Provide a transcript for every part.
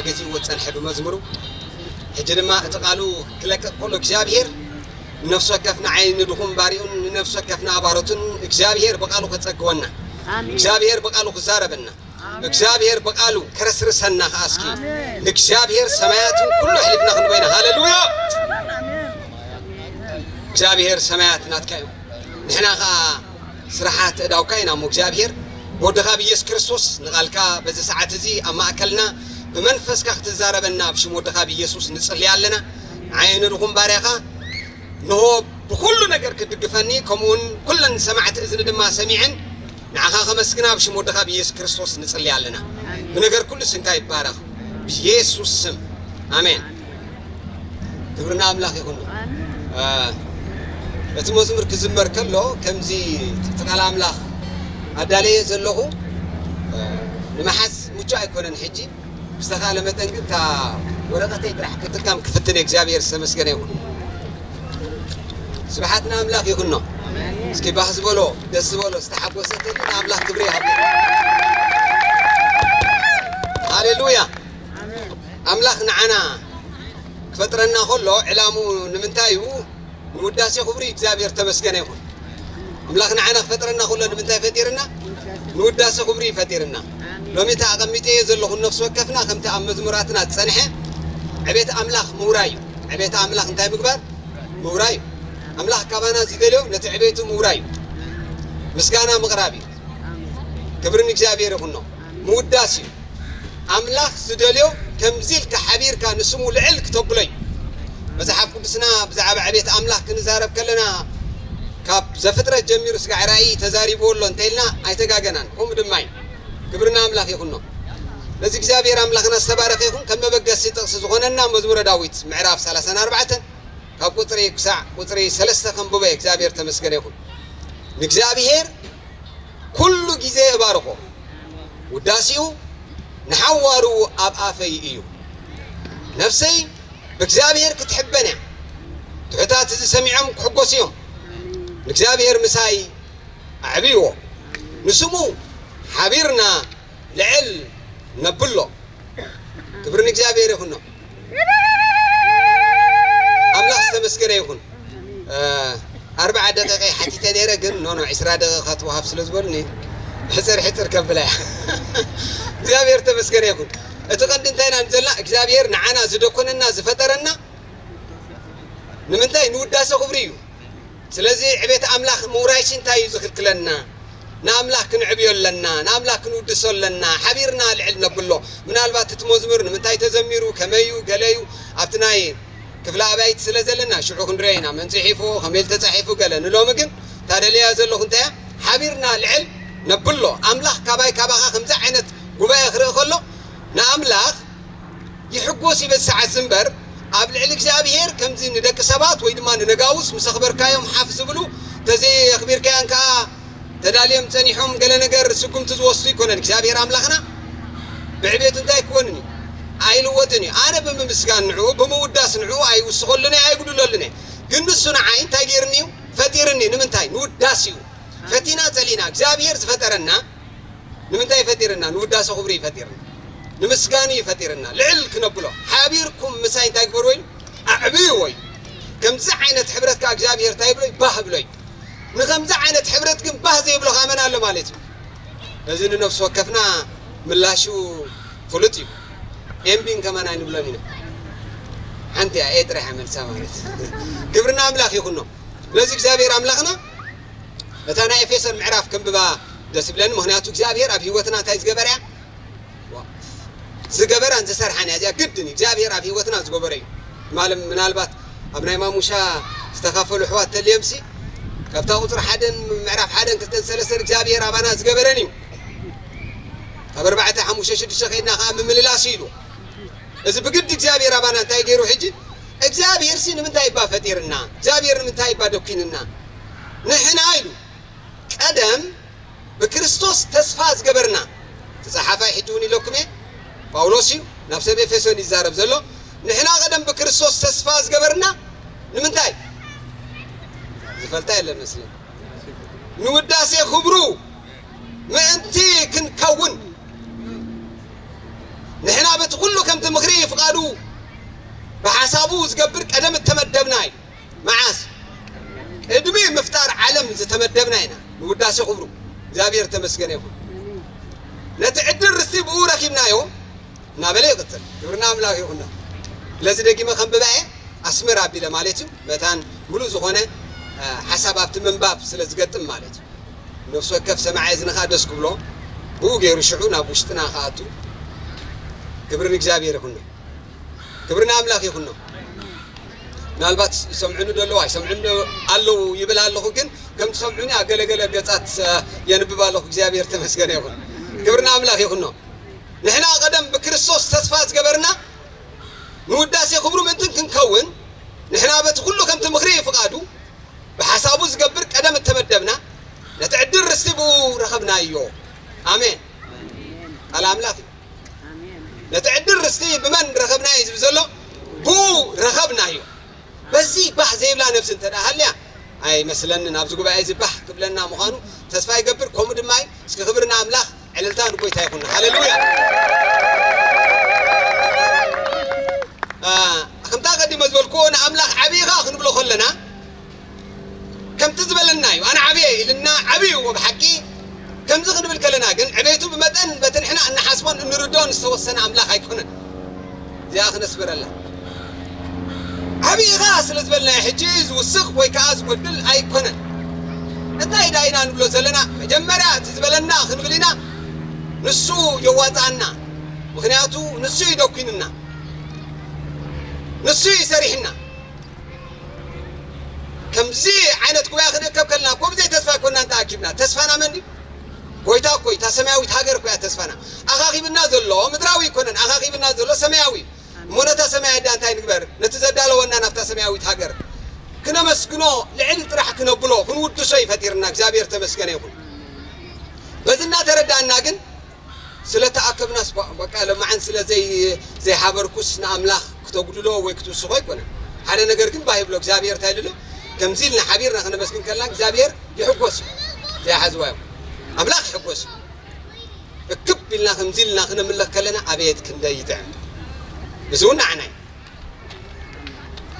ግዜኡ ዝጸንሐ ብመዝሙሩ። ሕጂ ድማ እቲ ቃሉ ክለቅቕ ከሎ እግዚኣብሔር ንነፍሲ ወከፍ ንዓይ ንድኹም ባሪኡን ንነፍሲ ወከፍ ንኣባሮቱን እግዚኣብሔር ብቃሉ ከጸግወና፣ ኣሜን። እግዚኣብሔር ብቃሉ ክዛረበና፣ ኣሜን። እግዚኣብሔር ብቃሉ ከረስርሰና ከኣ እስኪ ኣሜን። ንእግዚኣብሔር ሰማያትን ኩሉ ኣሕሊፍና ክንበይና። ሃሌሉያ! ኣሜን። እግዚኣብሔር ሰማያት ናትካ እዩ። ንሕና ከኣ ስራሓት እዳውካ ኢና እሞ እግዚኣብሔር ብወድኻ ብኢየሱስ ክርስቶስ ንቓልካ በዚ ሰዓት እዚ ኣብ ማእከልና ብመንፈስካ ክትዛረበና ብሽም ወድኻ ብኢየሱስ ንጽሊ ኣለና። ዓይኒ ድኹም ባርያኻ ንሆ ብኹሉ ነገር ክትድግፈኒ፣ ከምኡውን ኩለን ሰማዕቲ እዝኒ ድማ ሰሚዐን ንዓኻ ከመስግና ብሽም ወድኻ ብኢየሱስ ክርስቶስ ንጽሊ ኣለና። ብነገር ኩሉ ስምካ ይባረኽ። ብኢየሱስ ስም። ኣሜን። ክብርና ኣምላኽ ይኹን። እ፣ እቲ መዝሙር ክዝመር ከሎ ከምዚ እቲ ቃል ኣምላኽ ኣዳለየ ዘለኹ፣ እ፣ ንምሓዝ ምቹእ ኣይኮነን። ሕጂ ብዝተኻእለ መጠን ግን እታ ወረቐተይ ጥራሕ ክጥቀም ክፍትን እየ። እግዚኣብሔር ዝተመስገነ ይኹን። ስብሓት ንኣምላኽ ይኹኖ። እስኪ ባህ ዝበሎ፣ ደስ ዝበሎ፣ ዝተሓጎሰ ተድዩ ንኣምላኽ ክብሪ ይሃብ። ሃሌሉያ። ኣምላኽ ንዓና ክፈጥረና ከሎ ዕላምኡ ንምንታይ እዩ? ንውዳሴ ክብሪ እግዚኣብሔር ተመስገነ ይኹን። ኣምላኽ ንዓና ክፈጥረና ከሎ ንምንታይ ፈጢርና? ንውዳሴ ክብሪ እዩ ፈጢርና። ሎሚ እቲ ኣቐሚጠዮ ዘለኹ ነፍሲ ወከፍና ከምቲ ኣብ መዝሙራትና ዝጸንሐ ዕቤት ኣምላኽ ምውራይ እዩ። ዕቤት ኣምላኽ እንታይ ምግባር? ምውራይ እዩ። ኣምላኽ ካባና ዝደልዮ ነቲ ዕቤቱ ምውራይ እዩ። ምስጋና ምቕራብ እዩ። ክብሪ ንእግዚኣብሔር ይኹኖ። ምውዳስ እዩ። ኣምላኽ ዝደልዮ ከምዚ ኢልካ ሓቢርካ ንስሙ ልዕል ክተብሎ እዩ። መጽሓፍ ቅዱስና ብዛዕባ ዕቤት ኣምላኽ ክንዛረብ ከለና ካብ ዘፍጥረት ጀሚሩ ስጋዕ ራእይ ተዛሪብዎ ኣሎ እንተ ኢልና ኣይተጋገናን። ከምኡ ድማ እዩ። ክብሪ ንኣምላኽ ይኹኖ። ነዚ እግዚኣብሔር ኣምላኽና ዝተባረኸ ይኹን። ከም መበገሲ ጥቕሲ ዝኾነና መዝሙረ ዳዊት ምዕራፍ ሰላሳን ኣርባዕተን ካብ ቁጽሪ ክሳዕ ቁጽሪ ሰለስተ ከንብቦ እየ። እግዚኣብሔር ተመስገነ ይኹን። ንእግዚኣብሔር ኩሉ ግዜ እባርኾ፣ ውዳሴኡ ንሓዋሩ ኣብ ኣፈይ እዩ። ነፍሰይ ብእግዚኣብሔር ክትሕበን እያ። ትሑታት እዚ ሰሚዖም ክሕጎሱ እዮም። ንእግዚኣብሔር ምሳይ ኣዕብይዎ፣ ንስሙ ሓቢርና ልዕል ነብሎ። ክብሪ ንእግዚኣብሔር ይኹኖ። ኣምላኽ ዝተመስገነ ይኹን። እ፣ ኣርብዓ ደቂቐ ሓቲተ ነይረ፣ ግን ኖ፣ ኖ፣ ዕስራ ደቂቐ ክትወሃብ ስለ ዝበሉኒ፣ ሕጽር ሕጽር ከብላ እያ። እግዚኣብሔር ተመስገነ ይኹን። እቲ ቀንዲ እንታይ ኢና ንዘልና? እግዚኣብሔር ንዓና ዝደኮነና፣ ዝፈጠረና ንምንታይ? ንውዳሴ ክብሪ እዩ። ስለዚ ዕቤት ኣምላኽ ምውራይሲ እንታይ እዩ ዝኽልክለና? ንኣምላኽ ክንዕብዮ ኣለና፣ ንኣምላኽ ክንውድሶ ኣለና፣ ሓቢርና ልዕል ነብሎ። ምናልባት እቲ መዝሙር ንምንታይ ተዘሚሩ፣ ከመይ እዩ፣ ገለ እዩ፣ ኣብቲ ናይ ክፍለ ኣባይቲ ስለ ዘለና ሽዑ ክንሪኦ ኢና። መን ጽሒፎ፣ ከመይ ኢሉ ተጻሒፉ፣ ገለ። ንሎሚ ግን እታ ደልያ ዘለኹ እንታይ እያ? ሓቢርና ልዕል ነብሎ። ኣምላኽ ካባይ ካባኻ ከምዚ ዓይነት ጉባኤ ክርኢ ከሎ ንኣምላኽ ይሕጎስ ይበዝ ሰዓት እምበር ኣብ ልዕሊ እግዚኣብሔር ከምዚ ንደቂ ሰባት ወይ ድማ ንነጋውስ ምስ ኣኽበርካዮም ሓፍ ዝብሉ፣ ተዘየኽቢርካያን ከኣ ተዳልዮም ጸኒሖም ገለ ነገር ስጉምቲ ዝወስዱ ኣይኮነን። እግዚኣብሔር ኣምላኽና ብዕቤቱ እንታይ ክኮንን እዩ? ኣይልወጥን እዩ። ኣነ ብምምስጋን ንዕኡ፣ ብምውዳስ ንዕኡ ኣይውስኸሉን እየ፣ ኣይጉድለሉን እየ። ግን ንሱ ንዓይ እንታይ ገይርኒ እዩ? ፈጢርኒ። ንምንታይ? ንውዳስ እዩ። ፈቲና ጸሊና። እግዚኣብሔር ዝፈጠረና ንምንታይ እዩ ፈጢርና? ንውዳሴ ክብሪ እዩ ፈጢርና። ንምስጋኑ እዩ ፈጢርና። ልዕል ክነብሎ። ሓቢርኩም ምሳይ እንታይ ግበርዎ ኢሉ? ኣዕብይዎ እዩ። ከምዚ ዓይነት ሕብረት ከኣ እግዚኣብሔር እንታይ ይብሎ እዩ? ባህ ብሎ እዩ። ንከምዚ ዓይነት ሕብረት ግን ባህ ዘይብሎ ከኣ መን ኣሎ ማለት እዩ? እዚ ንነፍሲ ወከፍና ምላሹ ፍሉጥ እዩ። ኤምቢን ከማን ኣይንብሎን ኢና። ሓንቲ እያ፣ ኤ ጥራሕ እያ መልሳ ማለት። ክብርና ኣምላኽ ይኹኖ። ስለዚ እግዚኣብሔር ኣምላኽና እታ ናይ ኤፌሶን ምዕራፍ ከንብባ ደስ ይብለኒ። ምኽንያቱ እግዚኣብሔር ኣብ ህይወትና እንታይ ዝገበረ እያ? ዋ፣ ዝገበራን ዝሰርሓን እያ። እዚኣ ግድን እዩ። እግዚኣብሔር ኣብ ህይወትና ዝገበረ እዩ። ማለም-፣ ምናልባት ኣብ ናይ ማሙሻ ዝተኻፈሉ ኣሕዋት ተልዮምሲ፣ ካብታ ቁጽሪ ሓደን ምዕራፍ ሓደን ክልተን ሰለስተን እግዚኣብሔር ኣባና ዝገበረን እዩ። ካብ ኣርባዕተ፣ ሓሙሽተ፣ ሽዱሽተ ከይድና ከኣ ምምልላስ እዩ ኢሉ። እዚ ብግዲ እግዚኣብሔር ኣባና እንታይ ገይሩ ሕጂ? እግዚኣብሔር ሲ ንምንታይ እባ ፈጢርና? እግዚኣብሔር ንምንታይ እባ ደኪንና? ንሕና ኢሉ ቀደም ብክርስቶስ ተስፋ ዝገበርና፣ እቲ ጸሓፋይ ሕጂ እውን ኢለኩም እየ፣ ጳውሎስ እዩ፣ ናብ ሰብ ኤፌሶን ይዛረብ ዘሎ። ንሕና ቀደም ብክርስቶስ ተስፋ ዝገበርና ንምንታይ? ዝፈልጣ የለን መስለኒ። ንውዳሴ ክብሩ ምእንቲ ክንከውን፣ ንሕና በቲ ኩሉ ከምቲ ሓሳቡ ዝገብር ቀደም እተመደብና እዩ። መዓስ? ቅድሚ ምፍጣር ዓለም ዝተመደብና ኢና። ንውዳሴ ክብሩ እግዚኣብሔር ተመስገነ ይኹን። ነቲ ዕድል ርስቲ ብኡ ረኺብናዮ እናበለ ይቕጽል። ክብርና ኣምላኽ ይኹን። ስለዚ ደጊመ ከንብባ እየ። ኣስምር ኣቢለ ማለት እዩ። መታን ምሉእ ዝኾነ፣ እ፣ ሓሳብ ኣብቲ ምንባብ ስለ ዝገጥም ማለት እዩ። ነፍሲ ወከፍ ሰማዒ እዝንኻ ደስ ክብሎ፣ ብኡ ገይሩ ሽዑ ናብ ውሽጥና ክኣቱ። ክብሪ ንእግዚኣብሔር ይኹኖ። ክብሪ ንኣምላኽ ይኹኖ። ምናልባት ይሰምዑኒ ዶ ኣለዉ፣ ኣይሰምዑኒ ዶ ኣለዉ ይብል ኣለኹ፣ ግን ከም ትሰምዑኒ ኣብ ገለገለ ገጻት፣ እ፣ የንብብ ኣለኹ። እግዚኣብሔር ተመስገነ ይኹን። ክብሪ ንኣምላኽ ይኹኖ። ንሕና ቀደም ብክርስቶስ ተስፋ ዝገበርና ንውዳሴ ክብሩ ምእንትን ክንከውን፣ ንሕና በቲ ኩሉ ከምቲ ምኽሪ ፍቓዱ ብሓሳቡ ዝገብር ቀደም እተመደብና፣ ነቲ ዕድል ርስቲ ብኡ ረኸብናዮ። ኣሜን። ቃል ኣምላኽ እዩ። ነቲ ዕድል ርስቲ ብመን ረኸብናዮ ዝብል ዘሎ፣ ብኡ ረኸብናዮ። በዚ ባህ ዘይብላ ነፍሲ እንተ ደኣ ሃልያ፣ ኣይመስለንን ኣብዚ ጉባኤ እዚ ባህ ክብለና ምዃኑ ተስፋ ይገብር። ከምኡ ድማ እዩ። እስኪ ክብሪ ንኣምላኽ፣ ዕልልታ ንጎይታ ይኹን። ሃሌሉያ። አ፣ ከምታ ቀዲመ ዝበልክዎ ንኣምላኽ ዓብዪኻ ክንብሎ ከለና፣ ከምቲ ዝበለና እዩ። ኣነ ዓብየ ኢልና ዓብዩ እዎ ብሓቂ። ከምዚ ክንብል ከለና ግን ዕቤቱ ብመጠን በቲ ንሕና እንሓስቦን እንርድኦን ዝተወሰነ ኣምላኽ ኣይኮነን። እዚኣ ክነስምረላ። ዓብዪኻ ስለ ዝበልናዮ ሕጂ ዝውስኽ ወይ ከኣ ዝጎድል ኣይኮነን። እንታይ ደኣ ኢና ንብሎ ዘለና? መጀመርያ እቲ ዝበለና ክንብል ኢና፣ ንሱ የዋጽኣና። ምኽንያቱ ንሱ እዩ ደኲንና። ንሱ እዩ ሰሪሕና። ከምዚ ዓይነት ጉባኤ ክንእከብ ከለና እኮ ብዘይ ተስፋ ኣይኮንናን ተኣኪብና። ተስፋና መን ድዩ? ጎይታ እኮ እዩ። እታ ሰማያዊት ሃገር እኮ እያ ተስፋና። ኣኻኺብና ዘሎ ምድራዊ ኣይኮነን። ኣኻኺብና ዘሎ ሰማያዊ እዩ። እሞ ነታ ሰማያዊት ደኣ እንታይ ንግበር? ነቲ ዘዳለወና ናብታ ሰማያዊት ሃገር ክነመስግኖ፣ ልዕል ጥራሕ ክነብሎ፣ ክንውድሶ እዩ ፈጢርና። እግዚኣብሔር ተመስገነ ይኹን። በዚ እናተረዳእና ግን ስለ ተኣከብናስ፣ በ-፣ በቃ፣ ለማዓን ስለ ዘይ-፣ ዘይሓበርኩስ ንኣምላኽ ክተጉድሎ ወይ ክትውስኾ ኣይኮነን። ሓደ ነገር ግን ባህ ይብሎ፣ እግዚኣብሔር እንታይ ኢሉ ኣሎ? ከምዚ ኢልና ሓቢርና ክነመስግን ከለና እግዚኣብሔር ይሕጎስ እዩ። ዘይሓዝዋ እዮም። ኣምላኽ ይሕጎስ እዩ። እክብ ኢልና ከምዚ ኢልና ክነምልኽ ከለና ኣቤት ክንደይ ይጥዕም። እዚ እውን ንዓና እዩ።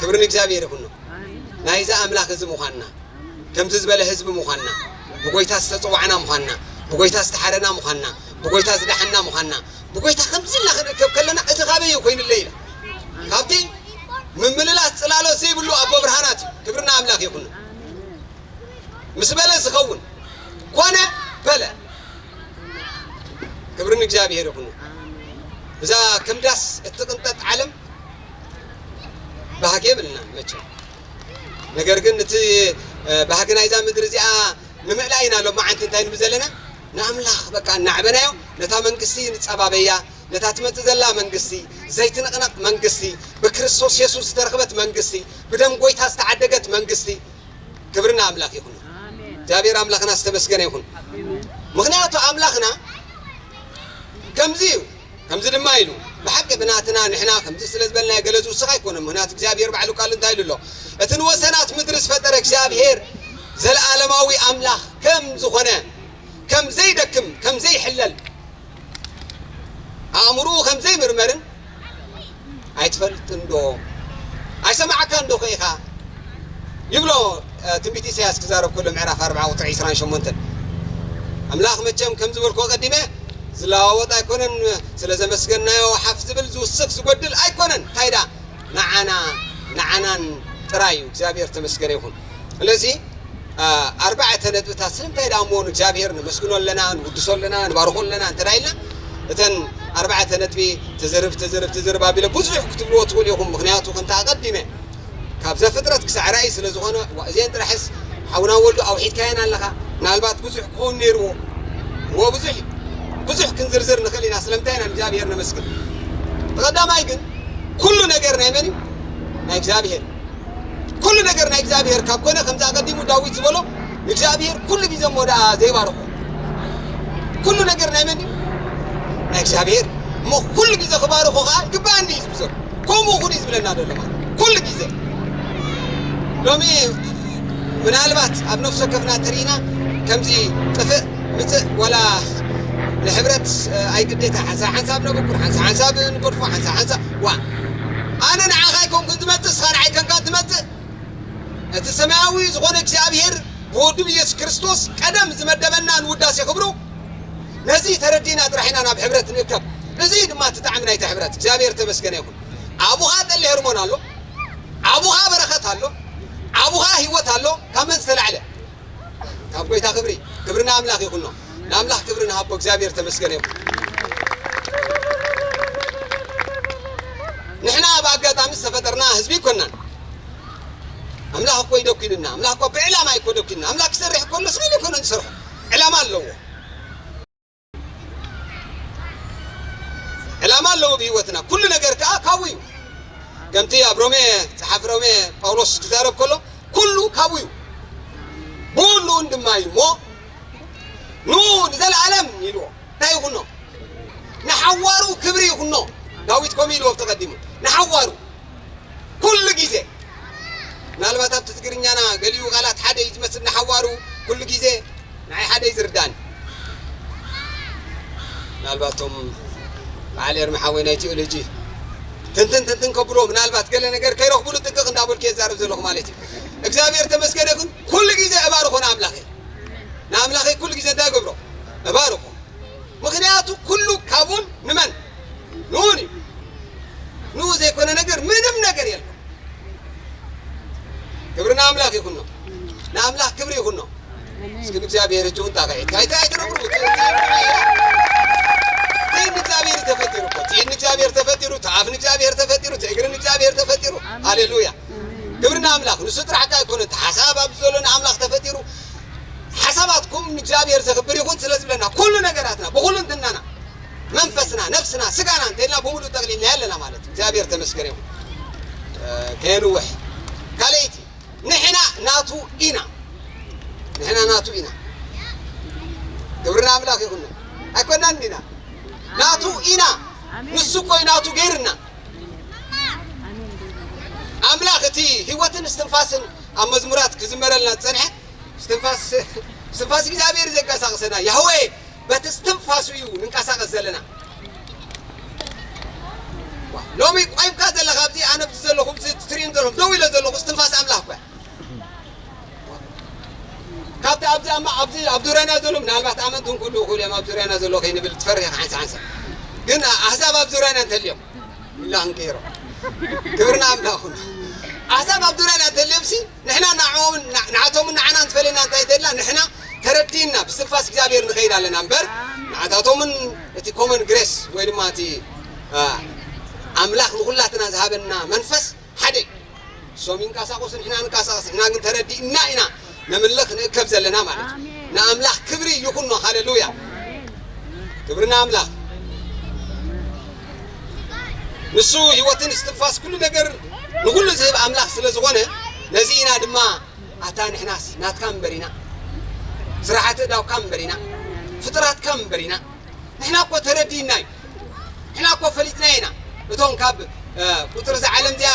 ክብሪ ንእግዚኣብሔር ይኹኖ። ናይዚ ኣምላኽ እዚ ምዃንና፣ ከምዚ ዝበለ ህዝቢ ምዃንና፣ ብጎይታ ዝተጸዋዕና ምዃንና፣ ብጎይታ ዝተሓረና ምዃንና፣ ብጎይታ ዝደሓና ምዃንና፣ ብጎይታ ከምዚ ኢልና ክንእከብ ከለና፣ እዚ ካበይ እዩ ኮይኑለይ ኢለ። ካብቲ ምምልላስ ጽላሎት ዘይብሉ ኣቦ ብርሃናት እዩ። ክብሪ ንኣምላኽ ይኹኖ። ምስ በለ ዝኸውን ኮነ በለ። ክብሪ ንእግዚኣብሔር ይኹን። እዛ ከም ዳስ እትቕንጠጥ ዓለም ባህጊ የብልና መቸም። ነገር ግን እቲ፣ እ፣ ባህጊ ናይዛ ምድሪ እዚኣ ንምእላይ ኢና ሎማዓንቲ እንታይ ንብል ዘለና? ንኣምላኽ በቃ እናዕበናዮ፣ ነታ መንግስቲ ንጸባበያ፣ ነታ ትመጽእ ዘላ መንግስቲ፣ ዘይትንቕነቕ መንግስቲ፣ ብክርስቶስ የሱስ ዝተረኽበት መንግስቲ፣ ብደም ጎይታ ዝተዓደገት መንግስቲ፣ ክብሪ ንኣምላኽ ይኹን። ኣሜን። እግዚኣብሔር ኣምላኽና ዝተመስገነ ይኹን። ኣሜን። ምኽንያቱ ኣምላኽና ከምዚ እዩ፣ ከምዚ ድማ ኢሉ፣ ብሓቂ ብናትና ንሕና ከምዚ ስለ ዝበልናዮ ገለ ዝውስኽ ኣይኮነን። ምኽንያቱ እግዚኣብሔር ባዕሉ ቃል እንታይ ኢሉ ኣሎ? እቲ ንወሰናት ምድሪ ዝፈጠረ እግዚኣብሔር ዘለኣለማዊ ኣምላኽ ከም ዝኾነ፣ ከም ዘይደክም፣ ከም ዘይሕለል፣ ኣእምርኡ ከም ዘይምርመርን ኣይትፈልጥን ዶ? ኣይሰማዕካን ዶ ኸ ኢኻ? ይብሎ፣ እ፣ ትንቢት ኢሳያስ ክዛረብ ከሎ ምዕራፍ ኣርብዓ ቁጽሪ ዕስራን ሸሞንተን። ኣምላኽ መቸም ከም ዝበልኩ ቀዲመ ዝለዋወጥ ኣይኮነን፣ ስለ ዘመስገናዮ ሓፍ ዝብል ዝውስኽ ዝጎድል ኣይኮነን። እንታይ ደኣ? ንዓና፣ ንዓናን ጥራይ እዩ። እግዚኣብሔር ተመስገነ ይኹን። ስለዚ፣ አ፣ ኣርባዕተ ነጥብታት ስለምንታይ ደኣ እሞ ንእግዚኣብሔር ነመስግኖ ኣለና፣ ንውድሶ ኣለና፣ ንባርኾ ኣለና እንተ ደኣ ኢልና፣ እተን ኣርባዕተ ነጥቢ ትዝርብ፣ ትዝርብ፣ ትዝርብ ኣቢለ ብዙሕ ክትብልዎ ትኽእሉ ኢኹም። ምኽንያቱ ከምቲ ኣቐዲመ ካብ ዘፍጥረት ክሳዕ ራእይ ስለ ዝኾነ፣ ዋ፣ እዚአን ጥራሕስ ሓውና ወልዱ ኣውሒድካየን ኣለኻ። ምናልባት ብዙሕ ክኸውን ነይርዎ። እዎ ብዙሕ እዩ። ብዙሕ ክንዝርዝር ንኽእል ኢና። ስለምንታይ ኢና ንእግዚኣብሔር ነመስግን? እቲ ቀዳማይ ግን ኩሉ ነገር ናይ መን እዩ? ናይ እግዚኣብሔር። ኩሉ ነገር ናይ እግዚኣብሔር ካብ ኮነ፣ ከምዚ ኣቐዲሙ ዳዊት ዝበሎ፣ ንእግዚኣብሔር ኩሉ ግዜ እሞ ደኣ ዘይባርኾ። ኩሉ ነገር ናይ መን እዩ? ናይ እግዚኣብሔር። እሞ ኩሉ ግዜ ክባርኾ ኸዓ ይግባኣኒ እዩ ዝብል ዘሎ። ከምኡ ኩን እዩ ዝብለና ዘሎ ማለት ኩሉ ግዜ። ሎሚ ምናልባት ኣብ ነፍሲ ወከፍና እንተሪኢና ከምዚ ጥፍእ ምጽእ ዋላ ንሕብረት፣ እ፣ ኣይግዴታ ሓንሳብ ሓንሳብ ነብኩር፣ ሓንሳብ ሓንሳብ ንገድፎ፣ ሓንሳብ ሓንሳብ ዋ። ኣነ ንዓኻ ኣይኮንኩን ዝመጽእ፣ ንስኻ ንዓይ ኣይኮንካን ትመጽእ። እቲ ሰማያዊ ዝኾነ እግዚኣብሔር ብወዱ ብኢየሱስ ክርስቶስ ቀደም ዝመደበና ንውዳሴ ክብሩ፣ ነዚ ተረዲእና ጥራሕ ኢና ናብ ሕብረት ንእከብ። እዚ ድማ እቲ ጣዕሚ ናይቲ ሕብረት። እግዚኣብሔር ተመስገነ ይኹን። ኣቡኻ ጠሊ ሄርሞን ኣሎ፣ ኣቡኻ በረኸት ኣሎ፣ ኣቡኻ ህይወት ኣሎ። ካብ መን ዝተላዕለ? ካብ ጎይታ ክብሪ። ክብሪ ንኣምላኽ ይኹኖ። ንኣምላኽ ክብሪ ንሃቦ። እግዚኣብሔር ተመስገነ ይኹን። ንሕና ብኣጋጣሚ ዝተፈጠርና ህዝቢ ኣይኮናን። ኣምላኽ እኮ እዩ ደኪሉና። ኣምላኽ እኮ ብዕላማ እዩ እኮ ደኪሉና። ኣምላኽ ክሰርሕ ከሎ ስቕ ኢሉ ኣይኮነን ዝሰርሖ። ዕላማ ኣለዎ። ዕላማ ኣለዎ ብህይወትና። ኩሉ ነገር ከኣ ካብኡ እዩ። ከምቲ ኣብ ሮሜ፣ ጸሓፊ ሮሜ ጳውሎስ ክዛረብ ከሎ፣ ኩሉ ካብኡ እዩ። ብኡ ንኡን ድማ እዩ እሞ፣ ንኡ ንዘለኣለም ኢልዎ። እንታይ ይኹኖ? ንሓዋሩ ክብሪ ይኹኖ። ዳዊት ከምኡ ኢልዎ ተቐዲሙ። ንሓዋሩ ኩሉ ግዜ። ምናልባት ኣብቲ ትግርኛና ገሊኡ ቃላት ሓደ እዩ ዝመስል፣ ንሓዋሩ ኩሉ ግዜ። ንዓይ ሓደ እዩ ዝርዳኒ። ምናልባት እቶም በዓል ኤርሚ ሓወይ ናይ ቲኦሎጂ ትንትን ትንትን ከብሎ፣ ምናልባት ገለ ነገር ከይረኽቡሉ ጥንቅቕ እንዳበልኩ እየ ዝዛረብ ዘለኹ ማለት እዩ። እግዚኣብሔር ተመስገነ ይኹን። ኩሉ ግዜ እባርኾ ንኣምላኸይ። ንኣምላኸይ ኩሉ ግዜ እንታይ ገብሮ? እባርኾ። ምኽንያቱ ኩሉ ካብኡን ንመን? ንኡን እዩ። ንኡ ዘይኮነ ነገር ምንም ነገር የለን። ክብሪ ንኣምላኽ ይኹኖ። ንኣምላኽ ክብሪ ይኹኖ። እስኪ ንእግዚኣብሔር እጅውን ጣቕዒት። ኣይተ-፣ ኣይትረብርቡ። እቲ፣ እቲ፣ እቲ ንእግዚኣብሔር ተፈጢሩ እኮ። እቲ ንእግዚኣብሔር ተፈጢሩ፣ እቲ ኣፍ ንእግዚኣብሔር ተፈጢሩ፣ እቲ እግሪ ንእግዚኣብሔር ተፈጢሩ። ሃሌሉያ። ክብሪ ንኣምላኽ። ንሱ ጥራሕ እካ ኣይኮነን። እቲ ሓሳብ ኣብዚ ዘሎ ንኣምላኽ ተፈጢሩ። ሓሳባትኩም ንእግዚኣብሔር ዘኽብር ይኹን ስለ ዝብለና፣ ኩሉ ነገራትና፣ ብኹሉ እንትናና፣ መንፈስና፣ ነፍስና፣ ስጋና እንተልና ብምሉእ ጠቕሊልና ኣለና ማለት እዩ። እግዚኣብሔር ተመስገን ይኹን። እ፣ ከየንውሕ። ካልኣይቲ፣ ንሕና ናቱ ኢና። ንሕና ናቱ ኢና። ክብሪ ንኣምላኽ ይኹን። ኣይኮናን ዲና? ናቱ ኢና። ንሱ እኮ እዩ ናቱ ገይርና። ኣምላኽ እቲ ህይወትን እስትንፋስን ኣብ መዝሙራት ክዝመረልና ዝጸንሐ፣ እስትንፋስ፣ እስትንፋስ እግዚኣብሔር እዩ ዘንቀሳቕሰና። ያህዌ በቲ እስትንፋሱ እዩ ንንቀሳቐስ ዘለና። ሎሚ ቆይምካ ዘለኻ ኣብዚ፣ ኣነ ኣብዚ ዘለኹ፣ ኣብዚ ትሪእን ዘለኹም፣ ደው ኢለ ዘለኹ እስትንፋስ ኣምላኽ እኮ እያ። ካብቲ ኣብዚ ኣማ-፣ ኣብዚ ኣብ ዙርያና ዘሎ፣ ምናልባት ኣመንቲ እውን ክህልዉ ይኽእሉ እዮም፣ ኣብ ዙርያና ዘሎ ከይንብል ትፈርሕ ኢኻ ሓንሳ ሓንሳ። ግን ኣህዛብ ኣብ ዙርያና እንተልዮም፣ ኢላ ክንቀይሮ። ክብርና ኣምላኽ ይኹን። ኣህዛብ ኣብ ዙርያና እንተልዮምሲ፣ ንሕና ንዕኦም፣ ን-፣ ንዓቶምን ንዓናን ትፈልየና እንታይ ተድላ፣ ንሕና ተረዲእና ብስትንፋስ እግዚኣብሔር ንኸይድ ኣለና እምበር፣ ንዓታቶምን እቲ ኮመን ግሬስ ወይ ድማ እቲ፣ አ፣ ኣምላኽ ንኹላትና ዝሃበና መንፈስ ሓደ እዩ። እሶም ይንቀሳቐሱ፣ ንሕና ንንቀሳቐስ፣ ንሕና ግን ተረዲእና ኢና ነምልኽ ንእከብ ዘለና ማለት እዩ። ኣሜን። ንኣምላኽ ክብሪ ይኹኖ። ሃሌሉያ። ኣሜን። ክብሪ ንኣምላኽ። ንሱ ህይወትን እስትንፋስ ኩሉ ነገር ንኹሉ ዝህብ ኣምላኽ ስለ ዝኾነ፣ ነዚ ኢና ድማ፣ ኣታ ንሕናስ ናትካ እምበር ኢና፣ ስራሓት እዳውካ እምበር ኢና፣ ፍጡራትካ እምበር ኢና። ንሕና እኮ ተረዲእና እዩ። ንሕና እኮ ፈሊጥና ኢና። እቶም ካብ፣ እ፣ ቁፅሪ እዛ ዓለም እዚኣ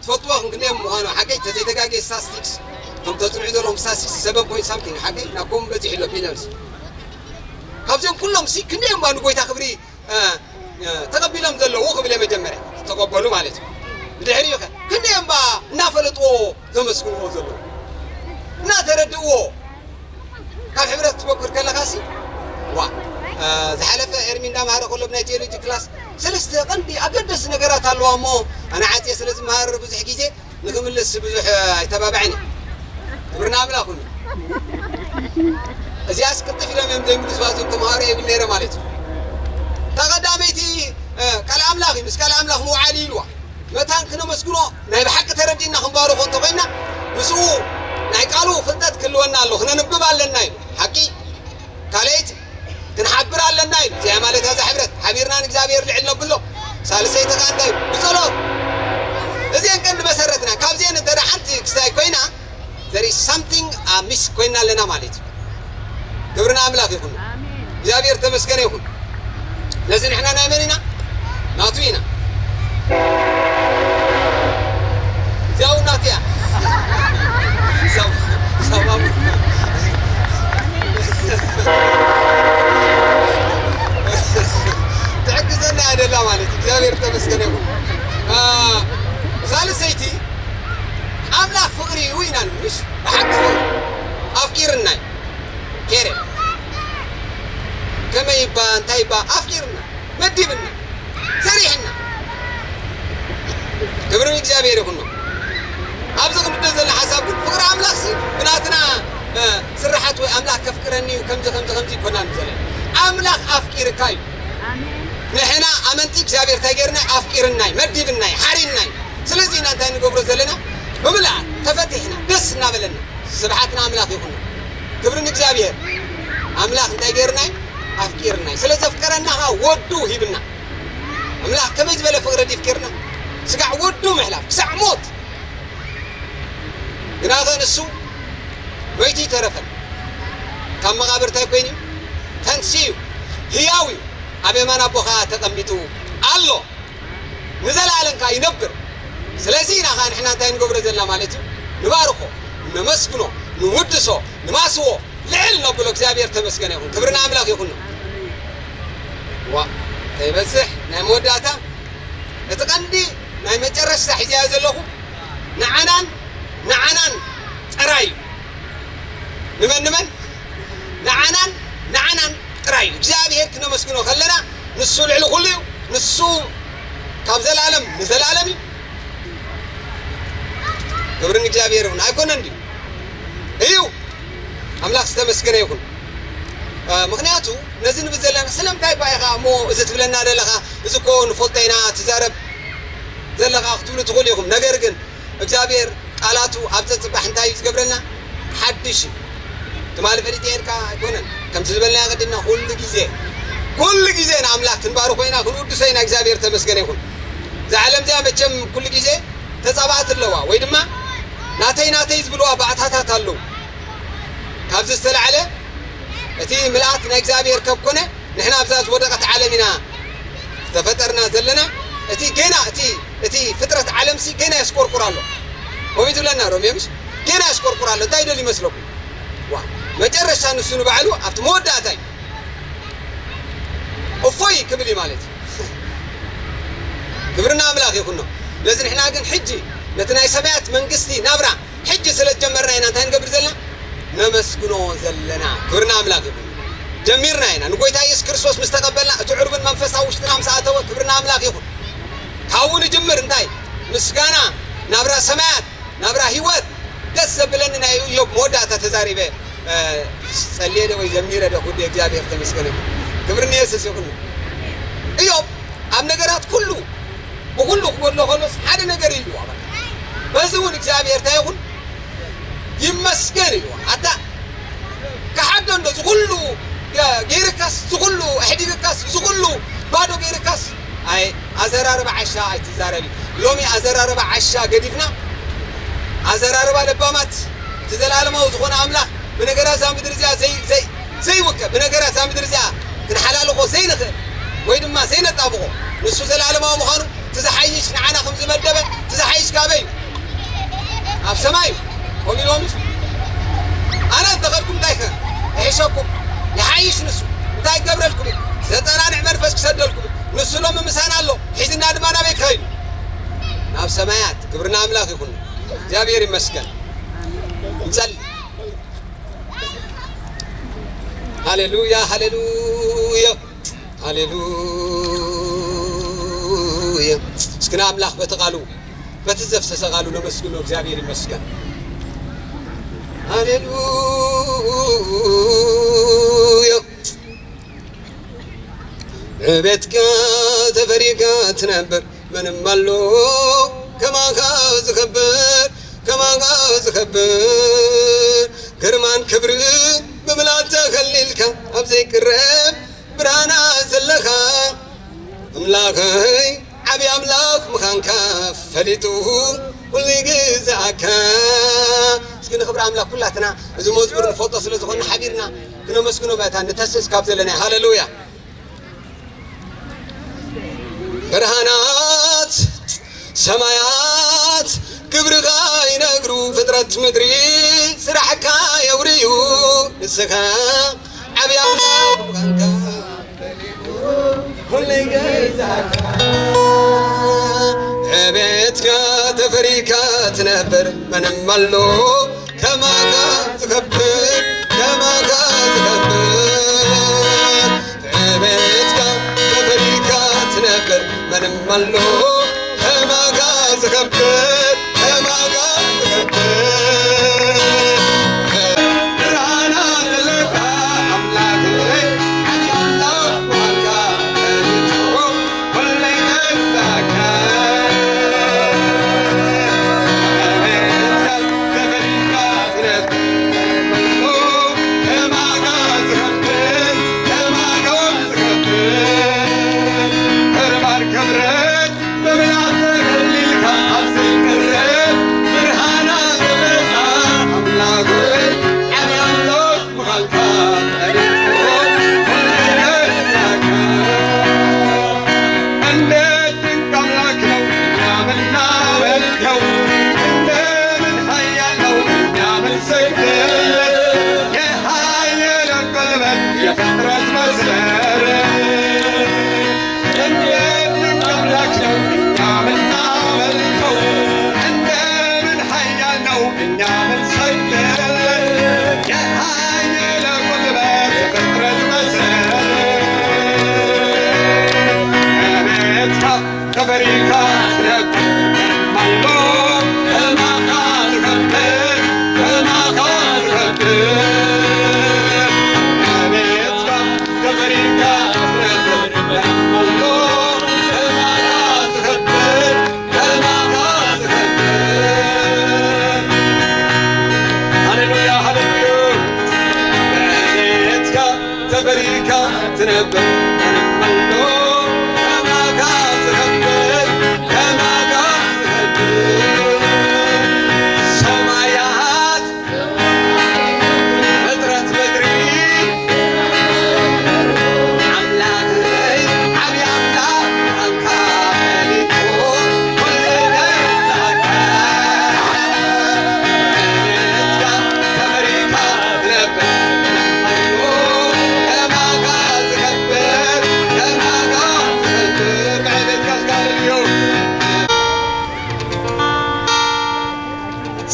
ትፈልጥዎ ክንደዮም ምዃኑ ሓቀይ፣ ተዘይተጋግየ ስታስቲክስ፣ እቶም ተፅንዑ ዘለኹም ስታስቲክስ ሰቨን ፖይንት ሳምቲንግ ሓቀይ፣ ናብ ከምኡ በፂሑ ኣሎ ቢልዮንስ። ካብዚኦም ኩሎም ሲ ክንደዮም ባ ንጎይታ ክብሪ፣ እ፣ እ፣ ተቐቢሎም ዘለዉ ክብል እየ መጀመርያ፣ ዝተቐበሉ ማለት እዩ። ብድሕሪኡ ኸ ክንደዮም ባ እናፈለጥዎ ዘመስግንዎ ዘለዉ፣ እናተረድእዎ፣ ካብ ሕብረት ትበኩር ከለኻሲ፣ ዋ፣ እ፣ ዝሓለፈ ኤርሚ እንዳምሃረ ከሎ ብናይ ቴዎሎጂ ክላስ ሰለስተ ቀንዲ ኣገደስቲ ነገራት ኣለዋ እሞ፣ ኣነ ዓጽየ ስለ ዝመሃር ብዙሕ ግዜ ንክምልስ ብዙሕ ኣይተባብዐን እየ። ክብሪ ንኣምላኽ ይኹን። እዚኣስ ቅልጥፍ ኢሎም እዮም ዘይምልስዋ እዞም ተምሃሮ ይብል ነይረ ማለት እዩ። እታ ቀዳመይቲ፣ እ፣ ቃል ኣምላኽ እዩ፣ ምስ ቃል ኣምላኽ ምውዓል እዩ ኢልዋ። መታን ክነመስግኖ ናይ ብሓቂ ተረዲእና ክንባርኾ እንተኾይና፣ ምስኡ ናይ ቃሉ ፍልጠት ክህልወና ኣሎ፣ ክነንብብ ኣለና እዩ። ሓቂ ካልኣይቲ ክንሓብር ኣለና እዩ። እዚኣ ማለት እዛ ሕብረት ሓቢርና ንእግዚኣብሔር ልዕል ነብሎ። ሳልሰይቲ ከኣ እንታይ እዩ? ብጸሎት። እዚአን ቀንዲ መሰረትና። ካብዚአን እንተ ደኣ ሓንቲ ክስታይ ኮይና፣ there is something amiss ኮይና ኣለና ማለት እዩ። ክብሪ ንኣምላኽ ይኹን። ኣሜን። እግዚኣብሔር ተመስገነ ይኹን። ስለዚ ንሕና ናይ መን ኢና? ናቱ ኢና። እዚኣ እውን ናቱ እያ። ሰብ-፣ ሰባብ-፣ ትሕግዘና እያ ደላ ማለት እዩ። እግዚኣብሔር ተመስገነ ይኹን። አ፣ ከመይ ይባ እንታይ ይባ ኣፍቂርና፣ መዲብና፣ ሰሪሕና። ክብሪ ንእግዚኣብሔር ይኹኖ። ኣብዚ ክንብደል ዘለና ሓሳብ ግን ፍቕሪ ኣምላኽ ሲ ብናትና ስርሓት ወይ ኣምላኽ ከፍቅረኒ እዩ ከምዚ ከምዚ ከምዚ ይኮናን ዘለና። ኣምላኽ ኣፍቂርካ እዩ። ንሕና ኣመንቲ እግዚኣብሔር እንታይ ገይርና? ኣፍቂርናይ፣ መዲብናይ፣ ሓሪናይ። ስለዚ ኢና እንታይ ንገብሮ ዘለና? ብምልኣት ተፈቲሕና ደስ እናበለና ስብሓት ንኣምላኽ ይኹን። ክብሪ ንእግዚኣብሔር። ኣምላኽ እንታይ ገይርናይ? ኣፍቂርናይ። ስለ ዘፍቀረና ኸዓ ወዱ ሂብና። ኣምላኽ ከመይ ዝበለ ፍቕሪ ድፍቂርና? ስጋዕ ወዱ ምሕላፍ ክሳዕ ሞት። ግናኸ ንሱ መይቱ ይተረፈን ካብ መቓብር እንታይ ኮይኑ እዩ? ተንስኡ እዩ። ህያው እዩ። ኣብ የማን ኣቦኻ ተቐሚጡ ኣሎ። ንዘለኣለም ከኣ ይነብር። ስለዚ ኢና ከኣ ንሕና እንታይ ንገብሮ ዘለና ማለት እዩ? ንባርኾ፣ ነመስግኖ፣ ንውድሶ፣ ንማስዎ፣ ልዕል ነብሎ። እግዚኣብሔር ተመስገነ ይኹን። ክብሪ ንኣምላኽ ይኹን። ዋ፣ ከይበዝሕ ናይ መወዳእታ፣ እቲ ቀንዲ ናይ መጨረሽታ ሒዘያ ዘለኹ ንዓናን ንዓናን ጥራይ እዩ። ንመን ንመን? ንዓናን ንዓናን ጥራይ እዩ። እግዚኣብሔር ክነመስግኖ ከለና ንሱ ልዕሊ ኩሉ እዩ። ንሱ ካብ ዘላለም ንዘላለም እዩ። ክብሪ ንእግዚኣብሔር ይኹን። ኣይኮነን ድዩ? እዩ። ኣምላኽ ዝተመስገነ ይኹን። እ፣ ምኽንያቱ ነዚ ንብል ዘለና ስለምንታይ እባ ኢኻ እሞ እዚ ትብለና ዘለኻ? እዚ እኮ ንፈልጦ ኢና ትዛረብ ዘለኻ ክትብሉ ትኽእሉ ኢኹም። ነገር ግን እግዚኣብሔር ቃላቱ ኣብ ጸጽባሕ እንታይ እዩ ዝገብረና? ሓድሽ እዩ። ትማሊ ፈሊጠ ኢልካ ኣይኮነን። ከምቲ ዝበልናዮ ቅድምና ኩሉ ግዜ፣ ኩሉ ግዜ ንኣምላኽ ክንባርኾ ኢና፣ ክንውድሶ ኢና። እግዚኣብሔር ተመስገነ ይኹን። እዛ ዓለም እዚኣ መቸም ኩሉ ግዜ ተጻባእቲ ኣለዋ፣ ወይ ድማ ናተይ ናተይ ዝብልዋ ባእታታት ኣለዉ። ካብዚ ዝተላዕለ እቲ ምልኣት ናይ እግዚኣብሔር ከብ ኮነ ንሕና ኣብዛ ዝወደቐት ዓለም ኢና ዝተፈጠርና ዘለና። እቲ ገና እቲ እቲ ፍጥረት ዓለምሲ ገና የስቆርቁር ኣሎ። ከምኡ ትብለና ሮሜ ምሽ? ገና የስቆርቁር ኣሎ። እንታይ ይደል ይመስለኩም? ዋ፣ መጨረሻ ንሱ ንባዕሉ ኣብቲ መወዳእታ እዩ። እፎይ ክብል እዩ ማለት እዩ። ክብርና ኣምላኽ ይኹኖ። ስለዚ ንሕና ግን ሕጂ ነቲ ናይ ሰማያት መንግስቲ ናብራ ሕጂ ስለ ዝጀመርና ኢና እንታይ ንገብር ዘለና? ነመስግኖ ዘለና። ክብርና ኣምላኽ ይኹን። ጀሚርና ኢና። ንጎይታ የሱስ ክርስቶስ ምስ ተቐበልና፣ እቲ ዕሩብን መንፈሳዊ ውሽጥና ምስ ኣተወ፣ ክብርና ኣምላኽ ይኹን። ካብኡ ንጅምር እንታይ? ምስጋና፣ ናብራ ሰማያት፣ ናብራ ህይወት። ደስ ዘብለኒ ናይ እዮብ መወዳእታ ተዛሪበ፣ እ፣ ጸልየ ዶ ወይ ዘሚረ ዶ? ጉዳይ እግዚኣብሔር ተመስገነ ይኹን። ክብሪ ንየሱስ ይኹን። እዮብ ኣብ ነገራት ኩሉ ብኹሉ ክጎድሎ ከሎስ ሓደ ነገር እዩ። በዚ እውን እግዚኣብሔር እንታይ ይኹን? ይመስገን እዩ። ኣታ ክሓዶ እንዶ ዝኹሉ ገ-፣ ገይርካስ፣ ዝኹሉ ኣሕዲግካስ፣ ዝኹሉ ባዶ ገይርካስ፣ ኣይ ኣዘራርባ ዓሻ ኣይትዛረቢ። ሎሚ ኣዘራርባ ዓሻ ገዲፍና ኣዘራርባ ለባማት፣ እቲ ዘለኣለማዊ ዝኾነ ኣምላኽ ብነገራት እዛ ምድሪ እዚኣ ዘይ-፣ ዘይ-፣ ዘይውከ፣ ብነገራት እዛ ምድሪ እዚኣ ክንሓላልኾ ዘይንኽእል ወይ ድማ ዘይነጣብቖ፣ ንሱ ዘለኣለማዊ ምዃኑ፣ እቲ ዝሓይሽ ንዓና ከም ዝመደበ፣ እቲ ዝሓይሽ ካበይ እዩ? ኣብ ሰማይ እዩ። ከምኡ ኢልዎም እዩ። ኣነ እንተኸድኩም እንታይ ከ ይሕሸኩም? ይሓይሽ ንሱ። እንታይ ይገብረልኩም እዩ? ዘጸናንዕ መንፈስ ክሰደልኩም እዩ። ንሱ ሎሚ ምሳና ኣሎ። ሒዝና ድማ ናበይ ክኸይድ እዩ? ናብ ሰማያት። ክብሪ ንኣምላኽ ይኹን። እግዚኣብሔር ይመስገን። ንጸሊ። ሃሌሉያ፣ ሃሌሉያ፣ ሃሌሉያ። እስኪ ንኣምላኽ በቲ ቃሉ፣ በቲ ዘፍሰሰ ቃሉ ነመስግኖ። እግዚኣብሔር ይመስገን። ሃሌሉያ። ብቤትካ ተፈሪካ ትነብር፣ መንም ኣሎ ከማኻ ዝኸብር፣ ከማኻ ዝኸብር። ግርማን ክብርን ብምልኣት ተኸሊልካ፣ ኣብ ዘይቅረብ ብርሃና ዘለኻ ኣምላኸይ፣ ዓብዪ ኣምላኽ ምዃንካ ፈሊጡ ኩሉ ይግዝኣካ። እስኪ ንኽብሪ ኣምላኽ ኩላትና እዚ መዝሙር ንፈልጦ ስለ ዝኾነ ሓቢርና ክነመስግኖ መታን ንተስስ ካብ ዘለና። ሃሌሉያ። ብርሃናት ሰማያት ክብርኻ ይነግሩ፣ ፍጥረት ምድሪ ስራሕካ የውርዩ። ንስኻ ዓብዪ ኣምላኽ ምዃንካ ኩሉ ይገዛእካ። ዕቤትካ ተፈሪካ ትነብር፣ መንም ኣሎ ከማኻ ዝኸብር፣ ከማኻ ዝኸብር። ኣሎ ከማኻ ዝኸብር፣ ከማኻ ዝኸብር። ብርሃና ዘለኻ ኣምላኽ፣ ዓብዪ ኣምላኽ ምዃንካ ፈሊጡ፣ ኩሉ ይገዛእካ። ተፈሪድካ ትነብር፣ ከማኻ ዝኸብር፣ ከማኻ ዝኸብር። ክብርን ክብርን ብምልኣት ተኸሊልካ ኣብ ዘይትረእ ብርሃና ዘለኻ ኣምላኽ ሆይ፣ ዓብዪ ኣምላኽ ምዃንካ ፈሊጡ ኩሉ ይገዛእካ። እንዴት ድንቅ አምላክ ነው እኛ ምናመልከው፣ እንደምን ኃያል ነው እኛ ምንሰግድለት፣ የኃያላን ጉልበት የፍጥረት መሰረት። እንዴት ድንቅ አምላክ ነው እኛ ምናመልከው፣ እንደምን ኃያል ነው እኛ ምንሰግድለት፣ የኃይል ጉልበት የፍጥረት መሰረት። ከቤትካ ከፈሪካ ትነብር፣ ማሎ ከማኻ ዝኸብር፣ ከማኻ ዝኸብር። ከቤትካ ከፈሪካ ትነብር፣ ማሎ ከማኻ ዝኸብር፣ ከማኻ ዝኸብር። ሃሌሉያ፣ ሃሌሉያ። በቤትካ ተፈሪካ ትነብር፣ ከማኻ ዝኸብር፣ ከማኻ ዝኸብር። ሰማያት ፍጥረት ምድሪ ኣምላኸይ ዓብዪ ኣምላኽ ምዃንካ ፈሊጡ ኩሉ ይገዛእካ። ቤትካ ተፈሪካ ትነብር፣ ከማኻ ዝኸብር፣ ከማኻ ዝኸብር። ጥዑይ ቤትካ ዝካለል እዩ።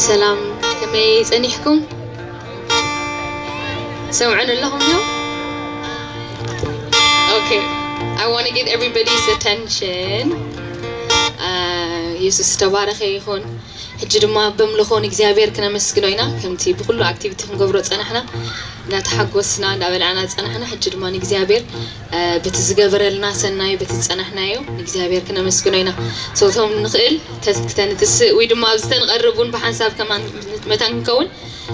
ሰላም፣ ከመይ ጸኒሕኩም? ሰምዑን ኣለኹም ዶ? Okay, I want to get everybody's attention. Uh, የሱስ ተባረኸ ይኹን። ሕጂ ድማ በምልኾ ንእግዚኣብሔር ክነመስግኖ ኢና። ከምቲ ብኩሉ ኣክቲቪቲ ክንገብሮ ጸናሕና፣ እንዳተሓጎስና፣ እንዳበላዕና ጸናሕና። ሕጂ ድማ ንእግዚኣብሔር፣ እ፣ በቲ ዝገበረልና ሰናይ፣ በቲ ዝጸናሕናዮ ንእግዚኣብሔር ክነመስግኖ ኢና። So፣ እቶም ንኽእል ተስ-፣ ክተንትስእ ወይ ድማ ኣብዚ ተንቐርብ እውን ብሓንሳብ ከማን መታን ክንከውን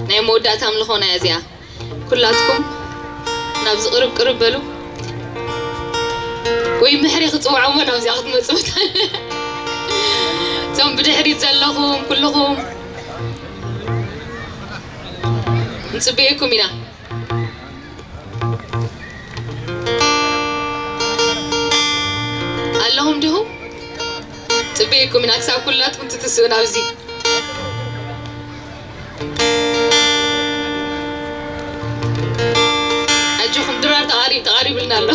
ናይ መወዳእታ ኣምልኾና እያ እዚኣ። ኩላትኩም ናብዚ ቅርብ ቅርብ በሉ። ወይ ምሕሪ ክጽውዖ እሞ ናብዚኣ ክትመጹ መታን። እቶም ብድሕሪት ዘለኹም ኩልኹም ንጽበየኩም ኢና። ኣለኹም ዲኹም? ጽበየኩም ኢና ክሳብ ኩላትኩም ትትስኡ ናብዚ። ኣጆኹም ድራር ተቓሪብ-፣ ተቓሪብልና ኣሎ።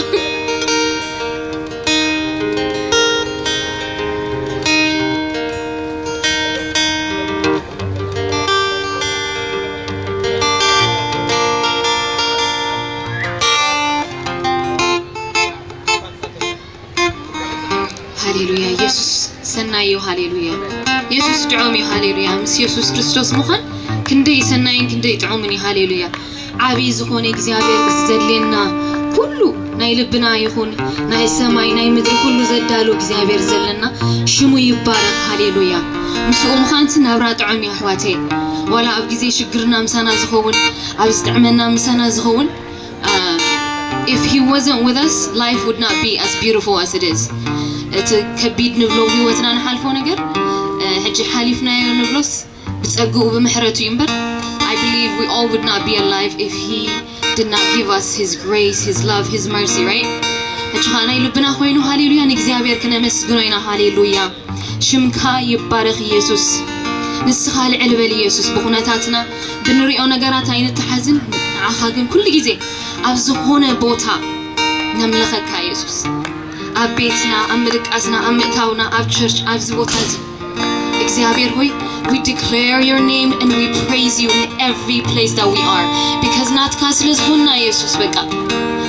ሃሌሉያ፣ የሱስ ሰናይ እዩ። ሃሌሉያ፣ የሱስ ጥዑም እዩ። ሃሌሉያ፣ ምስ የሱስ ክርስቶስ ምዃን ክንደይ ሰናይን ክንደይ ጥዑምን እዩ። ሃሌሉያ፣ ዓብዪ ዝኾነ እግዚኣብሔር ዘድልየና ኩሉ ናይ ልብና ይኹን ናይ ሰማይ ናይ ምድሪ ኩሉ ዘዳሉ እግዚኣብሔር ዘለና ሽሙ ይባረኽ። ሃሌሉያ፣ ምስኡ ምዃንሲ ናብራ ጥዑም እዩ ኣሕዋተይ። ዋላ ኣብ ግዜ ሽግርና ምሳና ዝኸውን፣ ኣብ ዝጥዕመና ምሳና ዝኸውን፣ uh, if he wasn't with us, life would not be as beautiful as it is. እቲ ከቢድ ንብሎ ህይወትና ንሓልፎ ነገር፣ እ፣ ሕጂ ሓሊፍናዮ ንብሎስ ብጸግኡ ብምሕረቱ እዩ እምበር፣ I believe we all would not be alive if he did not give us his grace, his love, his mercy, right? ሕጂ ኸዓ ናይ ልብና ኮይኑ፣ ሃሌሉያ፣ ንእግዚኣብሔር ክነመስግኖ ኢና። ሃሌሉያ፣ ሽምካ ይባረኽ ኢየሱስ። ንስኻ ልዕል በል ኢየሱስ። ብኹነታትና ብንሪኦ ነገራት ኣይንተሓዝን፣ ንዓኻ ግን ኩሉ ግዜ ኣብ ዝኾነ ቦታ ነምልኸካ ኢየሱስ። ኣብ ቤትና፣ ኣብ ምድቃስና፣ ኣብ ምእታውና፣ ኣብ ቸርች፣ ኣብዚ ቦታ እዚ እግዚኣብሔር ሆይ፣ we declare your name and we praise you in every place that we are, because ናትካ ስለ ዝኾንና ኢየሱስ፣ በቃ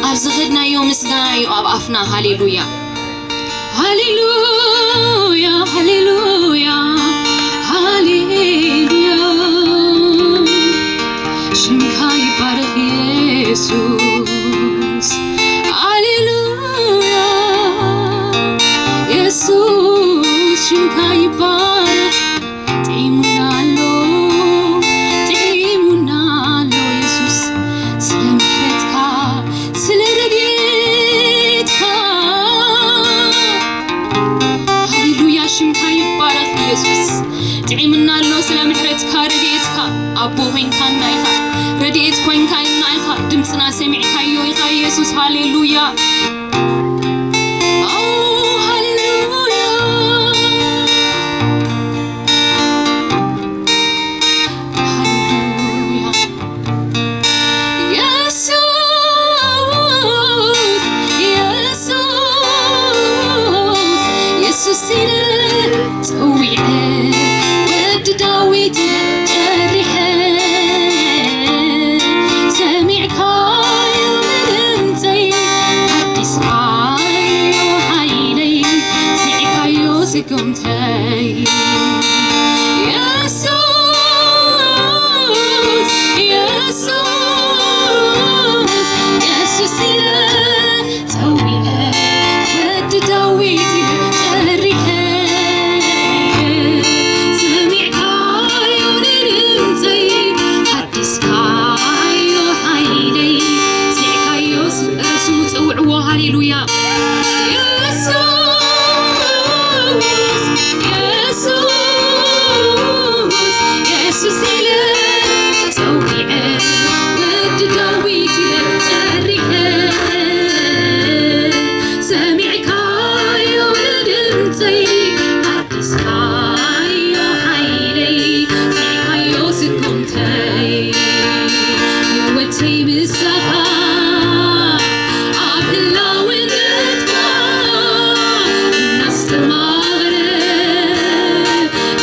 ኣብ ዝኸድናዮ ምስጋና እዩ ኣብ ኣፍና። ሃሌሉያ። ሃሌሉያ፣ ሃሌሉያ፣ ሃሌሉያ። ሽምካ ይባረኽ የሱስ። ሃሌሉያ፣ የሱስ ሽምካ ይባረኽ። ጥዒሙና ኣሎ፣ ጥዒሙና ኣሎ የሱስ፣ ስለ ምሕረትካ፣ ስለ ረድኤትካ። ሃሌሉያ፣ ሽምካ ይባረኽ የሱስ። ጥዒሙና ኣሎ ስለ ምሕረትካ፣ ረድኤትካ። ኣቦ ኮይንካና ኢኻ፣ ረድኤት ኮይንካና ኢኻ። ድምፅና ሰሚዕካዮ ኢኻ የሱስ። ሃሌሉያ። ኦ፣ ሃሌሉያ። ሃሌሉያ። የሱስ፣ የሱስ፣ የሱስ ኢለ ጸዊዐ፣ ወዲ ዳዊት ኢለ ጨሪሐ፣ ሰሚዕካዮ ንድምጸይ፣ ኣዲስካዮ ሓይለይ፣ ስዒካዮ ስጉምተይ። የሱስ፣ የሱስ፣ የሱስ ኢለ ጸዊዐ፣ ወዲ ዳዊት ኢለ ጸሪሐ፣ ሰሚዕካዮ ንድምጸይ፣ ሓዲስካዮ ሓይለይ፣ ስዒካዮ ስም-፣ ስሙ ጸውዕዎ። ሃሌሉያ። የሱስ፣ የሱስ፣ የሱስ ኢለ ጸዊዐ፣ ወዲ ዳዊት ኢለ ጸሪሐ፣ ሰሚዕካዮ ንድምጸይ፣ ሓዲስካዮ ሓይለይ፣ ስዒካዮ ስጉምተይ። ህይወተይ ምሳኻ ኣብ ህላውነትካ እናስተማቕረ፣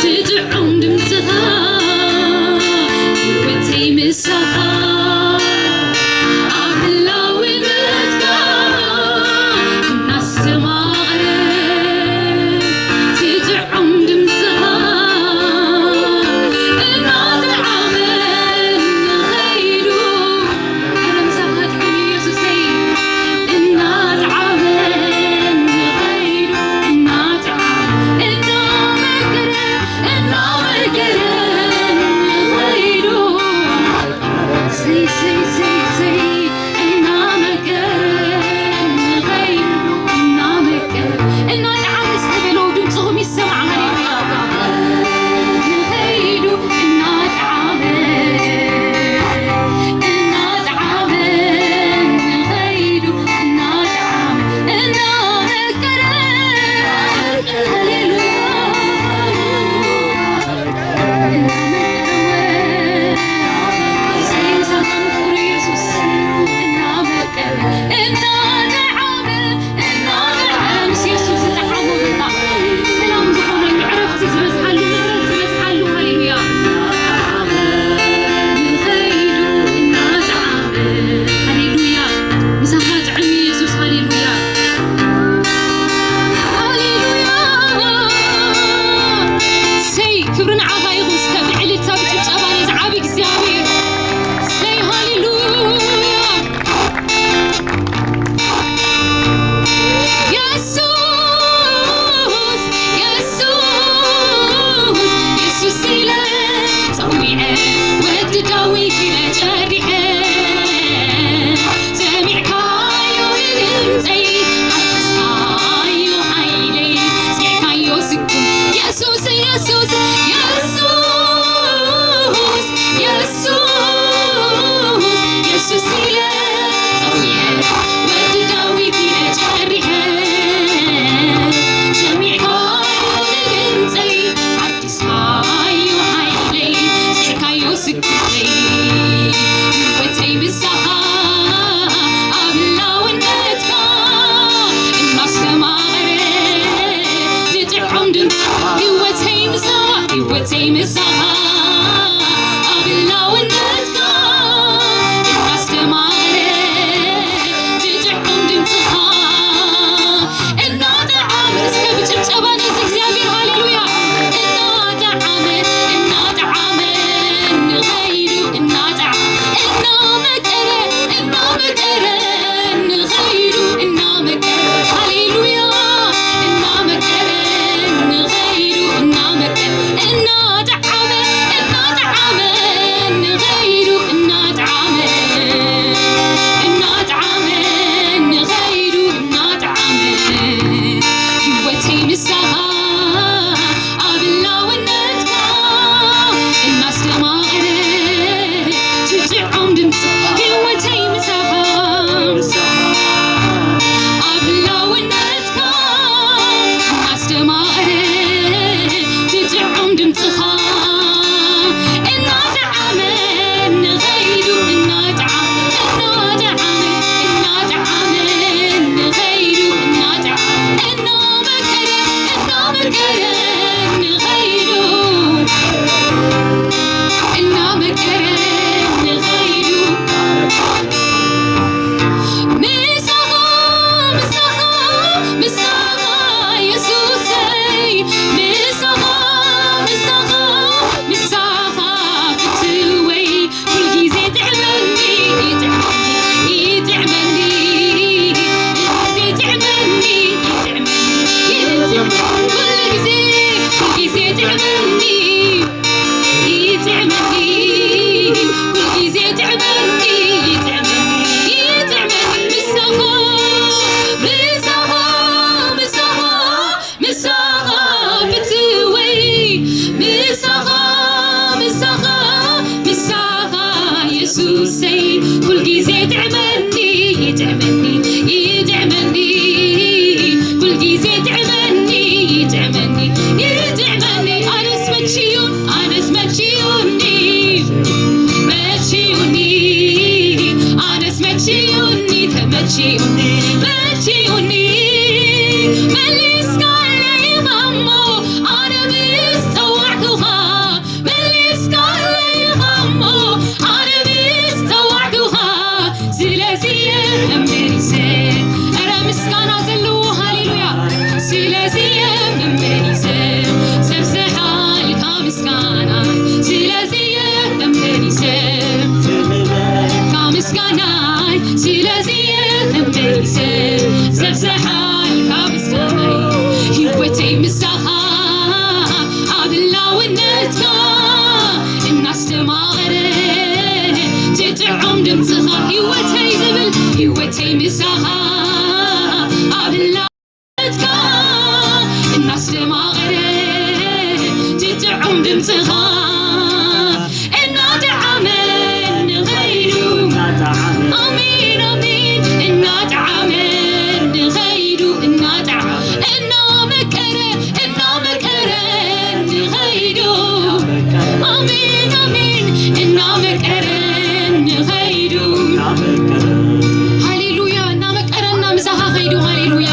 ትጥዑም ድምፅኻ። ህይወተይ ምሳኻ ኣብ ህላውነትካ እናስተማቕረ፣ ትጥዑም ድምፅኻ እናጠዓመ ንኸይዱ። ኣረ ምሳኻ ጥዑም ኢየሱሰይ። እናጠዓመ ንኸይዱ፣ እናጠዓመ፣ እናመቀረ፣ እናመቀረ ንኸይዱ። ሰይ፣ ሰይ፣ ሰይ፣ ሰይ፣ እናመቀረ ንኸይዱ፣ እናመቀረ፣ እናጠዓመ እስከ በለው፣ ድምፅኹም ይሰማዕ። ሃሌሉያ። ንኸይዱ እናጠዓመ፣ እናጠዓመ ንኸይዱ፣ እናጠዓመ፣ እናመቀረ። ሃሌሉያ። እናመቀረ፣ ሰይ ምሳኻ ምቁር ኢየሱስ። እናመቀረ፣ እናጠዓመ፣ እናጠዓመ፣ ምስ የሱስ ዝጠዓሞ በቃ ሰላም ዝኾነሉ፣ ዕረፍቲ ዝበዝሓሉ፣ ምሕረት ዝበዝሓሉ። ሃሌሉያ። ንኸይዱ እናጠዓመ። ሃሌሉያ። ምሳኻ ጥዕም ኢየሱስ። ሃሌሉያ። ሃሌሉያ። ሰይ ክብሪ ንዓኻ ይኹን። እስከ ብዕልልታ ብጭብጨባ ነዚ ዓቢ እግዚኣብሔር። ሰይ ሃሌሉያ። የሱስ፣ የሱስ፣ የሱስ ኢለ ጸዊዐ፣ ወዲ ዳዊት ኢለ ጨሪሐ፣ ሰሚዕካዮ ንድምጸይ፣ ሓፈስካዮ ሓይለይ፣ ስዒካዮ ስኩም። የሱስ፣ የሱስ፣ የሱስ፣ የሱስ፣ የሱስ ኢለ ጸዊዐ፣ ወዲ ዳዊት ኢለ ጨሪሐ፣ እናስተማቐረ ትጥዑም ድምፅኻ እናጠዓመ ንኸይዱ። ኣሜን፣ ኣሜን። እናጠዓመ ንኸይዱ፣ እናጠዓ-፣ እናመቀረ፣ እናመቀረ ንኸይዱ። ኣሜን፣ ኣሜን። እናመቀረ ንኸይዱ። ሃሌሉያ። እናመቀረና ምሳኻ ኸይዱ። ሃሌሉያ።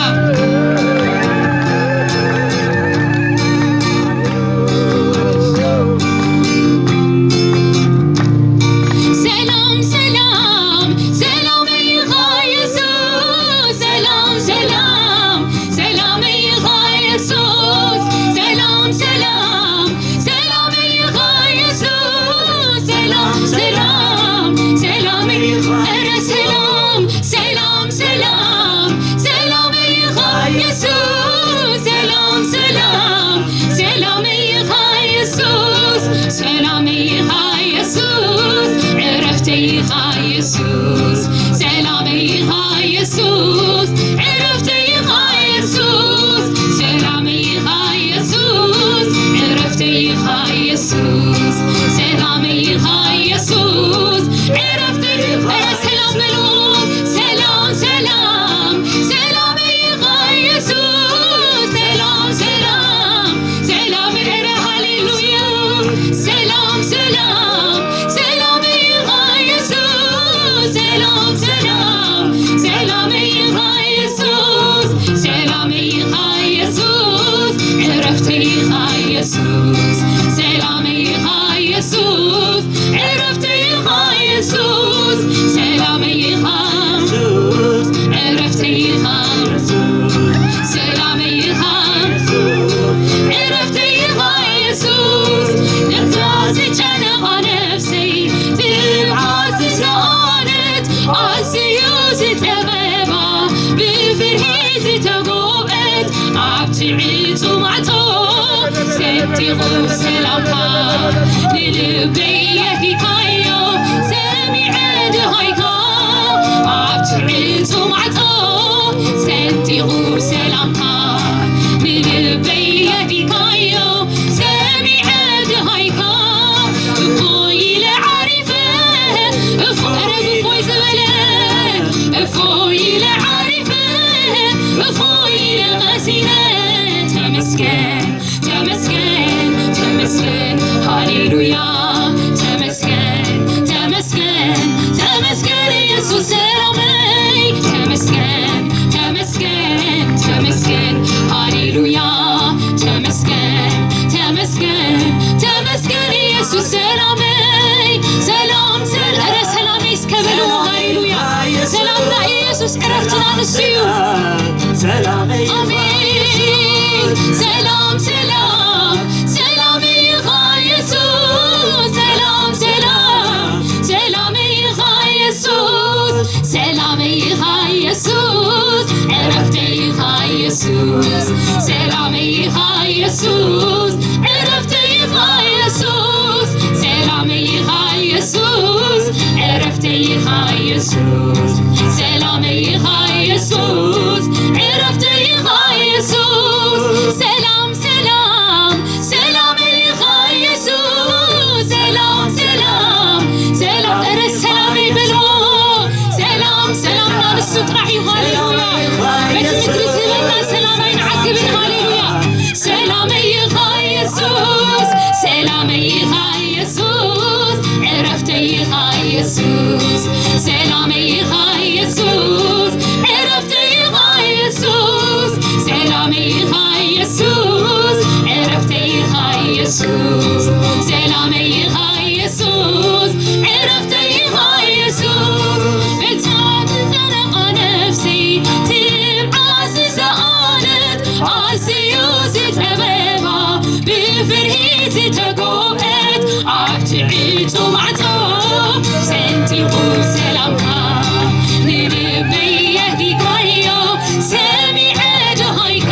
ሰላም፣ ሰላም፣ ሰላም ኢኻ የሱስ። ሰላም፣ ሰላም፣ ሰላም ኢኻ የሱስ። ሰላም፣ ሰላም፣ ሰላም ኢኻ የሱስ። ሰላም፣ ሰላም፣ ሰላም ኢኻ። ኧረ ሰላም፣ ሰላም፣ ሰላም፣ ሰላም ኢኻ የሱስ። ሰላም፣ ሰላም፣ ሰላም ኢኻ የሱስ። ሰላም ኢኻ የሱስ። ዕረፍተይ ኢኻ የሱስ። ሰላም ኢኻ የሱስ። ዕረፍተይ ኢኻ የሱስ። ሰላም ኢኻ የሱስ። ዕረፍተይ ኢኻ የሱስ። ሰላም ኢኻ የሱስ። ዕረፍተይ ኢኻ። ኧረ ሰላም በሉ። ሰላም፣ ሰላም፣ ሰላም ኢኻ የሱስ። ሰላም፣ ሰላም፣ ሰላም፣ ኧረ ሃሌሉያ። ሰላም፣ ሰላም፣ ሰላም ኢኻ የሱስ። ሰላም፣ ሰላም፣ ሰላም ኢኻ የሱስ። ሰላም ኢኻ የሱስ። ዕረፍተይ ኢኻ የሱስ። ሰላም ኢኻ የሱስ። ዕረፍተይ ኢኻ የሱስ። ሰላም ኢኻ። ዕረፍተይ ኢኻ። ሰላም ኢኻ። ዕረፍተይ ኢኻ የሱስ። ነታ ዝጨነቓ ነፍሰይ ትብዓት ዝሰኣነት ኣዝዩ ዝጠበባ ብፍርሂ ዝተጎብአት ኣብቲ ዕጹው ማዕጾ ሰንጢቑ ሰላምካ ንልበይ የህዲካዮ ሰሚዐ ድሃይካ ኣብቲ ዕጹው ማዕጾ ሰንጢቑ ሰላምካ ንልበይ የህዲካዮ ሰሚዐ ድሃይካ እፎይ ኢለ ዓሪፈ እፎ-፣ ኧረ ብፎይ ዝበለ እፎይ ኢለ ዓሪፈ እፎይ ኢለ ቀሲነ ተመስገን ተመስገን ተመስገን ሃሌሉያ ተመስገን ተመስገን ተመስገን ኢየሱስ ሰላመይ ተመስገን ተመስገን ተመስገን ሃሌሉያ ተመስገን ተመስገን ተመስገን ኢየሱስ ሰላመይ ሰላም ሰል-፣ ኧረ ሰላመይ እስከ በሉ ሃሌሉያ ሰላምና ኢየሱስ ዕረፍትና ንሱ እዩ ሰላም ኣሜን ሰላም ሰላም ሰላም ኢኻ የሱስ ሰላም ሰላም ሰላም ኢኻ የሱስ ሰላም ኢኻ የሱስ ዕረፍተይ ኢኻ የሱስ ሰላም ኢኻ የሱስ ዕረፍተይ ኢኻ የሱስ ሰላም ኢኻ የሱስ ዕረፍተይ ኢኻ የሱስ ሰላም ኢኻ የሱስ ዕረፍተይ ኢኻ የሱስ ሰላም ሰላም ሰላም ኢኻ የሱስ ሰላም ሰላም ሰላም ኧረ ሰላም ይበልዎ ሰላም ሰላምና ንሱ ጥራሕ እዩ ሃሌሉያ በቲ ምድሪ ትህበና ሰላም ኣይንዓግብን ሃሌሉያ ሰላም ኢኻ የሱስ ሰላም ኢኻ የሱስ ዕረፍተይ ኢኻ የሱስ ሰላም ኢኻ የሱስ ዕረፍተይ ኢኻ የሱስ ሰላም ኢኻ የሱስ ዕረፍተይ ኢኻ የሱስ ሰላም ኢኻ የሱስ ዕረፍተይ ኢኻ የሱስ በታ ትጨነቓ ነፍሰይ ትብዓት ዝሰኣነት ኣዝዩ ዝጠበባ ብፍርሂ ዝተጎብአት ኣብቲ ዕጹው ማዕጾ ሰንጢቑ ሰላምካ ንልበይ የህዲካዮ ሰሚዐ ደሃይካ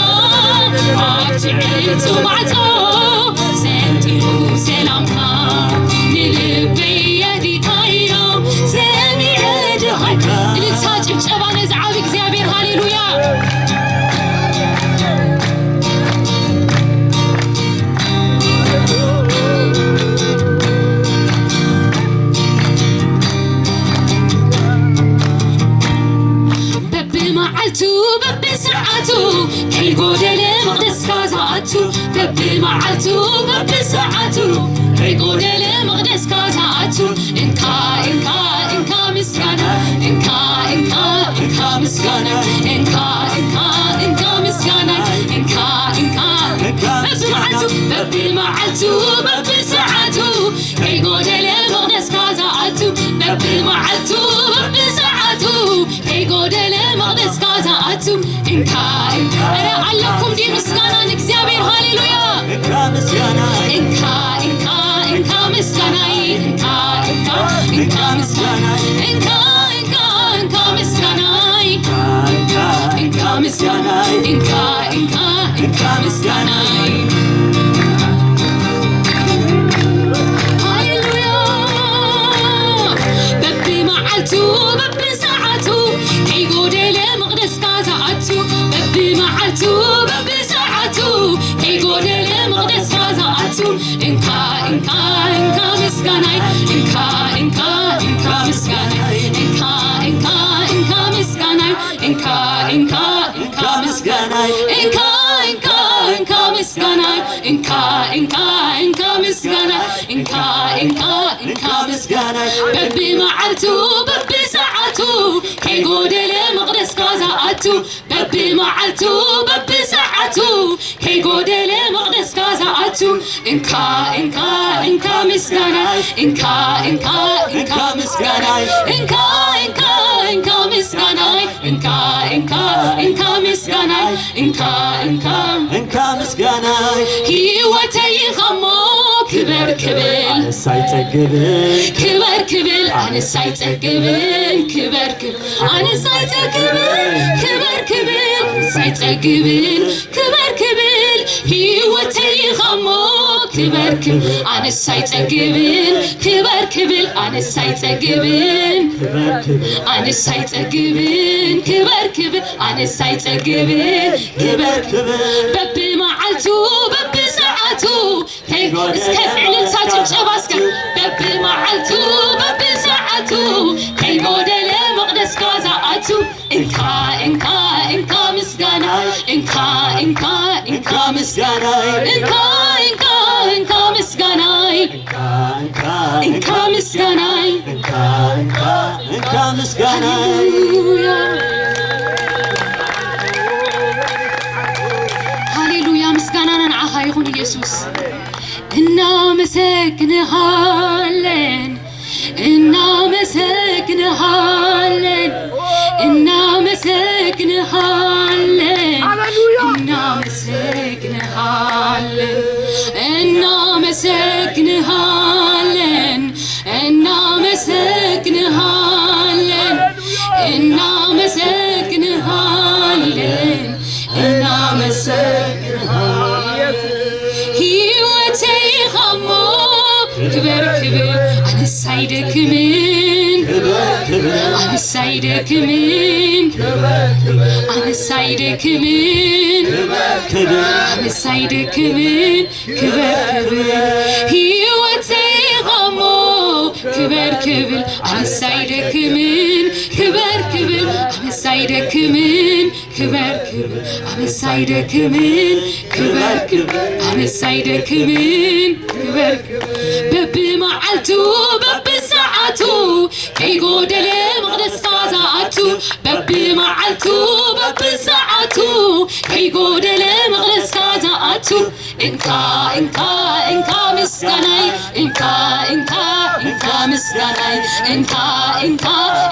ኣብቲ ዕጹው ማዕጾ ሰንጢቑ ሰላምካ ንልበይ የህዲካዮ ሰሚዐ ደሃይካ እልልታ ጭብጨባ ነዚ ዓቢ እግዚኣብሔር ሃሌሉያ በብሰዓቱ ከይጎደለ መቕደስካ ዝኣቱ፣ በብመዓልቱ በብሰዓቱ ከይጎደለ መቕደስካ ዝኣቱ፣ እንካ እንካ እንካ ምስጋና፣ እንካ እንካ እንካ ምስጋና፣ እንካ እንካ እንካ ምስጋና፣ እንካ እንካ እንካ በብመዓልቱ በብመዓልቱ በብሰዓቱ ከይጎደለ መቕደስካ ዝኣቱ፣ በብመዓልቱ በብሰዓቱ ከይጎደለ መቕደስካ ዝኣቱ፣ እንካ እንካ። ኧረ ኣለኩም ድዩ ምስጋና ንእግዚኣብሔር? ሃሌሉያ። እንካ ምስጋና፣ እንካ እንካ እንካ ምስጋናይ፣ እንካ እንካ እንካ ምስጋና፣ እንካ እንካ እንካ ምስጋናይ፣ እንካ ምስጋናይ፣ እንካ እንካ እንካ ምስጋናይ። ሃሌሉያ። በብመዓልቱ በብሰዓቱ ከይጎደለ መቕደስካ ዝኣቱ፣ በብመዓልቱ በብሰዓቱ ከይጎደለ መቕደስካ ዝኣቱ፣ እንካ እንካ እንካ ምስጋናይ፣ እንካ እንካ እንካ ምስጋናይ፣ እንካ እንካ እንካ ምስጋናይ፣ እንካ እንካ እንካ ምስጋናይ፣ እንካ እንካ እንካ ምስጋናይ፣ እንካ እንካ እንካ ምስጋናይ፣ እንካ እንካ እንካ ምስጋናይ። በብመዓልቱ በብሰዓቱ ከይጎደለ መቕደስካ ዝኣቱ፣ በብመዓልቱ በብሰዓቱ ከይጎደለ መቕደስካ ዝኣቱ፣ እንካ እንካ እንካ ምስጋናይ፣ እንካ እንካ እንካ ምስጋናይ፣ እንካ እንካ እንካ ምስጋናይ፣ እንካ እንካ እንካ ምስጋናይ፣ እንካ እንካ እንካ ምስጋናይ። ህይወተይ ኢኻ እሞ ክበር ክብል፣ ኣነስ ኣይጸግብን። ክበር ክብል፣ ኣነስ ኣይጸግብን። ክበር ክብል፣ ኣነስ ኣይጸግብን። ክበር ክብል፣ ኣነስ ኣይጸግብን። ክበር ክብል፣ ህይወተይ ኢኻ እሞ ክበር ክብል፣ ኣነስ ኣይጸግብን። ክበር ክብል፣ ኣነስ ኣይጸግብን። ክበር ክብል፣ ኣነስ ኣይጸግብን። ክበር ክብል፣ ኣነስ ኣይጸግብን። ክበር ክብል፣ በብመዓልቱ በብሰዓቱ ከይ-፣ እስከ ዕልልታ ጭብጨባ እስከ። በብመዓልቱ በብሰዓቱ ከይጎደለ መቕደስካ ዝኣቱ፣ እንካ እንካ እንካ ምስጋናይ፣ እንካ እንካ እንካ ምስጋናይ፣ እንካ እንካ እንካ ምስጋናይ፣ እንካ እንካ እንካ ምስጋናይ፣ እንካ እንካ እንካ ምስጋናይ። ሃሌሉያ። ሃሌሉያ፣ ምስጋናና ንዓኻ ይኹን ኢየሱስ። እናመሰግንሃለን፣ እናመሰግንሃለን፣ እናመሰግንሃለን፣ ሃሌሉያ። እናመሰግንሃለን፣ እናመሰግንሃለን፣ እናመሰግንሃለን፣ እናመሰግንሃለን፣ እናመሰግንሃለን። ህይወተይ ኢኻ እሞ ክበር ክብል፣ ኣነስ ኣይደክምን፣ ኣነስ ኣይደክምን፣ ኣነስ ኣይደክምን፣ ኣነስ ኣይደክምን። ክበር ክብል፣ ህይወተይ ኢኻ እሞ ክበር ክብል፣ ኣነስ ኣይደክምን። ክበር ክብል፣ ኣነስ ኣይደክምን። ክበር ክብል፣ ኣነስ ኣይደክምን። ክበር ክብል፣ ኣነስ ኣይደክምን። ክበር ክብል፣ በብመዓልቱ በብሰዓቱ ከይጎደለ መቕደስካ ዝኣቱ፣ በብመዓልቱ በብሰዓቱ ከይጎደለ መቕደስካ ዝኣቱ፣ እንካ እንካ እንካ ምስጋናይ፣ እንካ እንካ እንካ ምስጋናይ፣ እንካ እንካ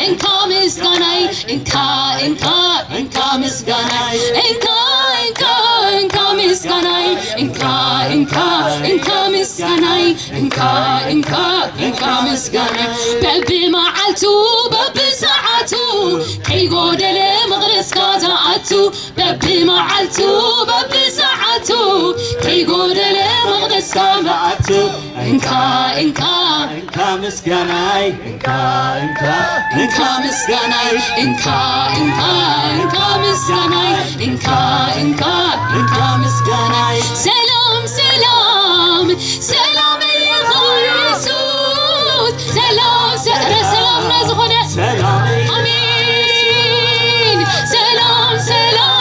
እንካ ምስጋናይ፣ እንካ እንካ እንካ ምስጋናይ፣ እንካ እንካ እንካ ምስጋናይ፣ እንካ እንካ እንካ ምስጋናይ፣ እንካ እንካ እንካ ምስጋናይ። በብመዓልቱ በብሰዓቱ ከይጎደለ መቕደስካ ዝኣቱ፣ በብመዓልቱ በብሰዓቱ ከይጎደለ መቕደስካ ዝኣቱ፣ እንካ እንካ እንካ ምስጋናይ፣ እንካ እንካ እንካ ምስጋናይ፣ እንካ እንካ እንካ ምስጋናይ፣ እንካ እንካ እንካ ምስጋናይ። ሰላም ሰላም ሰላም ኢኻ ኢየሱስ፣ ሰላም ሰ-፣ ረ-፣ ሰላምና ዝኾነ ሰላም። ኣሜን። ሰላም ሰላም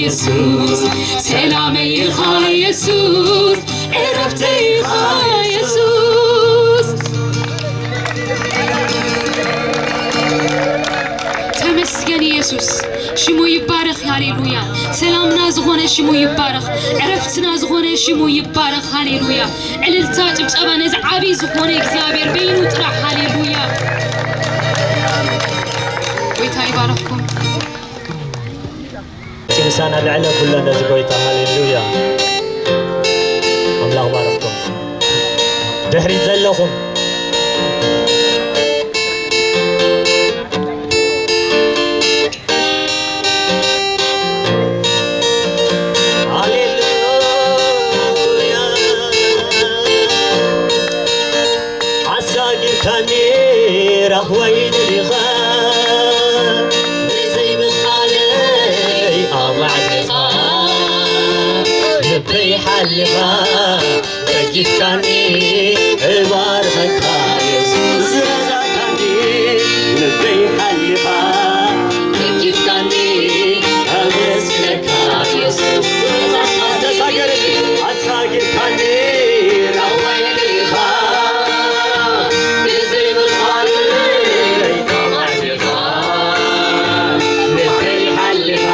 የሱስ፣ ሰላመይ ኢኻ የሱስ፣ ዕረፍተይ ኢኻ የሱስ። ተመስገን የሱስ፣ ሽሙ ይባረኽ፣ ሃሌሉያ። ሰላምና ዝኾነ ሽሙ ይባረኽ፣ ዕረፍትና ዝኾነ ሽሙ ይባረኽ፣ ሃሌሉያ። ዕልልታ፣ ጭብጨባ ነዚ ዓቢ ዝኾነ እግዚኣብሔር በይኑ ጥራሕ፣ ሃሌሉያ። ጎይታ ይባረኽኩም። እቲ ምሳና ልዕለ ኩሎ ነዚ ጎይታ፣ ሃሌሉያ። ኣምላኽ ባረኽኩም። ድሕሪት ዘለኹም ሃሌሉያ። ኣሳጊርካኒ ራህዋይ ደሊኻ፣ ብዘይ ምኽኣለይ ኣማዕዲኻ፣ ልበይ ሓሊኻ፣ ደጊፍካኒ እባርኸካ የሱስ። ዝረዳእካኒ ልበይ ሓሊኻ፣ ደጊፍካኒ ኣመስግነካ የሱስ። ተሳገረኒ ኣሳጊርካኒ ራህዋይ ደሊኻ፣ ብዘይ ምኽኣለይ ኣማዕዲኻ፣ ልበይ ሓሊኻ፣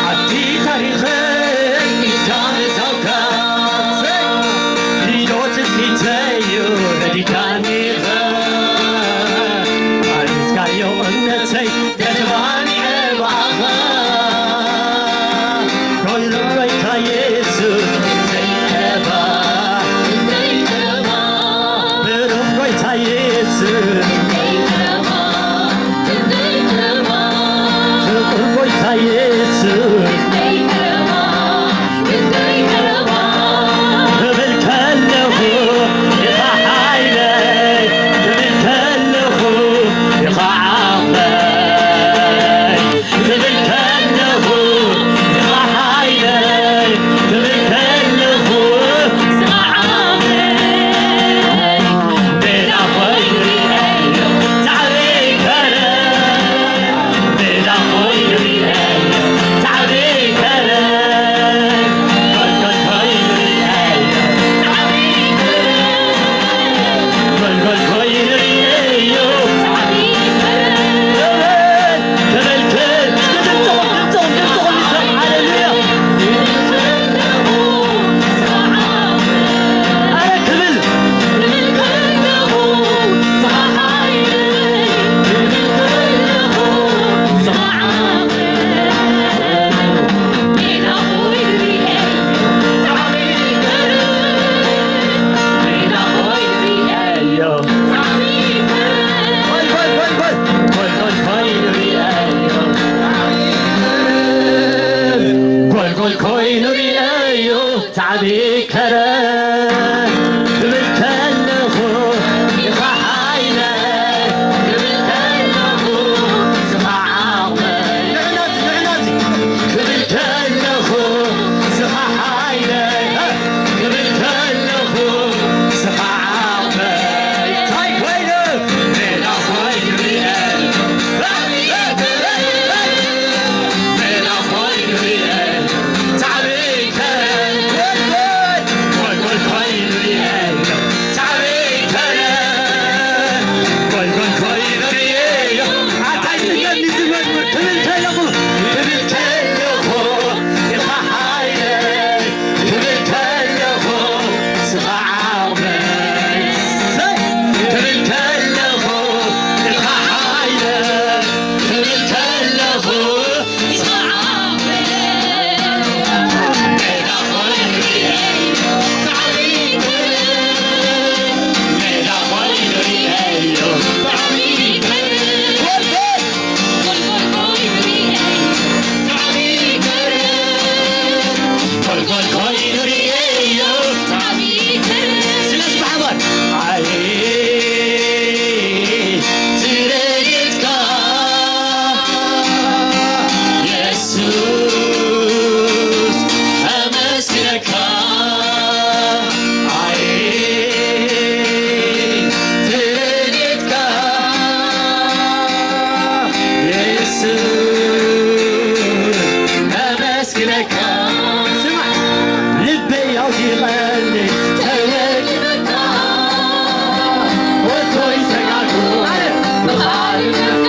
ኣብቲ ታሪኸይ ኢድካ ምእታውካ፣ ኪዶ ትጽቢተይ እዩ ረዲካኒ ኢኻ። ኣዚዝካዮ እምነተይ ተስፋኒ ብኣኻ። ኩሉ ጎይታ የሱስ ዘይቀባ፣ ዘይቀባ። ብሩኽ ጎይታ የሱስ ዘይቀባ፣ ዘይቀባ። ፍቕሪ ጎይታ የሱስ ዘይቀባ፣ ዘይቀባ። ክብል ከለኹ ኢኻ ሓይለይ፣ ክብል ከለኹ ኢኻ ዓቕመይ። ክብል ከለኹ ስማዕ ሓይለይ፣ ክብል ከለኹ ስማዕ ዓቕመይ። ሜዳ ኮይኑ ርኤዮ፣ ታዕበይ ከረን። ሜዳ ኮይኑ ርኤዮ፣ ታዕበይ ከረን። ጎልጎል ኮይኑ ርኤዮ፣ ታዕበይ ከረን። ጎልጎል ኮይኑ ርኤዮ፣ ታዕበይ ከረን። ክብል፣ ክብል፣ ክብል፣ ድምፅኹም፣ ድምፅኹም፣ ድምፅኹም ይሰማዕ። ሃሌሉያ። ኣረ ክብል። ጎልጎል ኮይኑ ርኤዮ፣ ታዕቢ ከረን ክብል ከለኹ፣ ኢኻ ሓይለይ ክብል ከለኹ፣ ስኻ ዓቕመይ። ንዕናት፣ ንዕናት ክብል ከለኹ፣ ስኻ ሓይለይ ክብል ከለኹ፣ ስኻ ዓቕመይ። እንታይ ኮይኑ? ሜዳ ኮይኑ ርኤዮ፣ ሜዳ ኮይኑ ርኤዮ፣ ታዕቢ ከረን። ጎልጎል፣ ጎልጎል ኮይኑ ርኤዮ፣ ታዕቢ ከረን። ጎልጎል ኮይኑ ርኤዮ። ኣታ ይጥዕመኒ እዚ መዝሙር ክብል ከለኹ፣ ክብል ከለኹ፣ ኢኻ ሓይለይ ክብል ከለኹ፣ ስኻ ዓቕመይ። ክብል ከለኹ፣ ኢኻ ሓይለይ ክብል ከለኹ፣ ስለዚ ብሓባር ኣይ ትረድኤትካ የሱስ ኣመስግነካ። ኣይ ትረድኤትካ የሱስ ኣመስግነካ። ስማዕ፣ ልበይ ኣውዲቐኒ ተወዲበካ፣ ወትሮይ ሰጋግሩ ብኻልነትካ።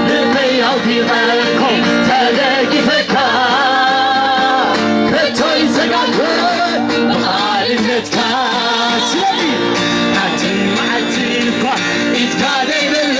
ልበይ ኣውዲቐልኩም ተደጊፈካ፣ ከቶይ ሰጋግሩ ብኻልነትካ። ስለዚ ሓንቲ መዓልቲ እኳ ኢድካ ዘይብሉ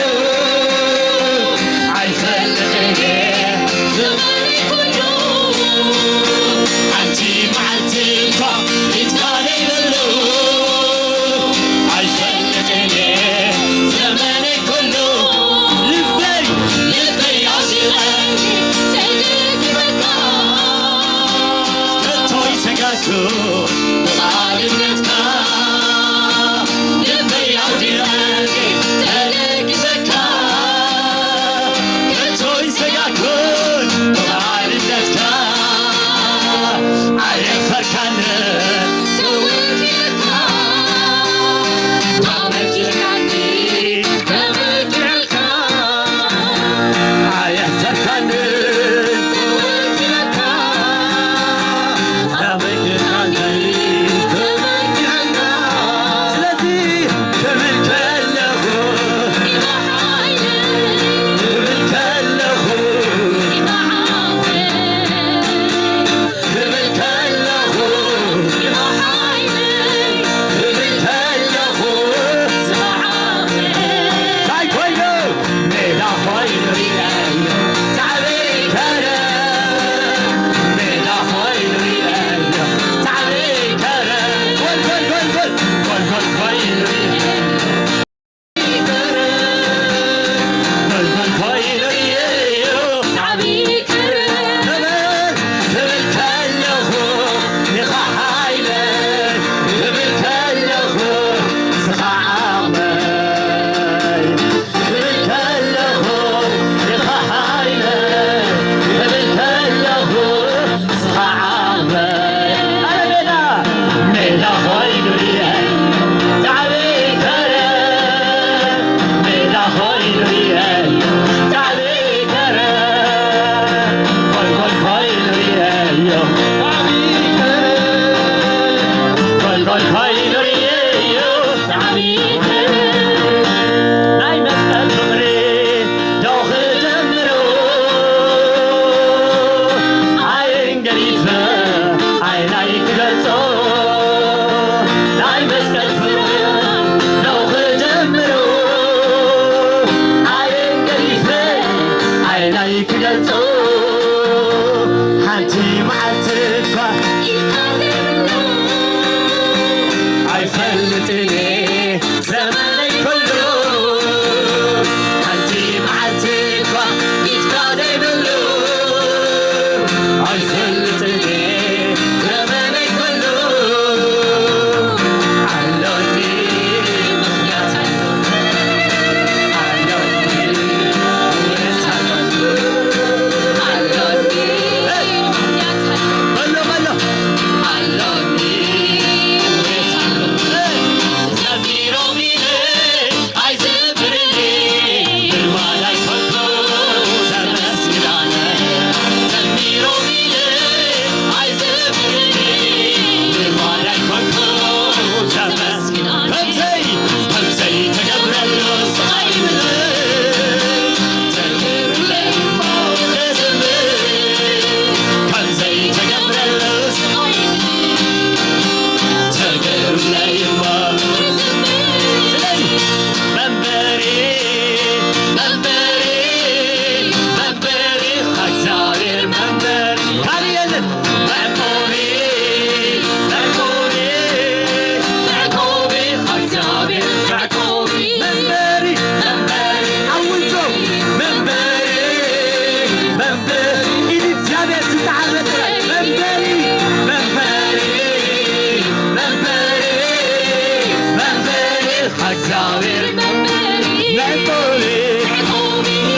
መዕቆቢ፣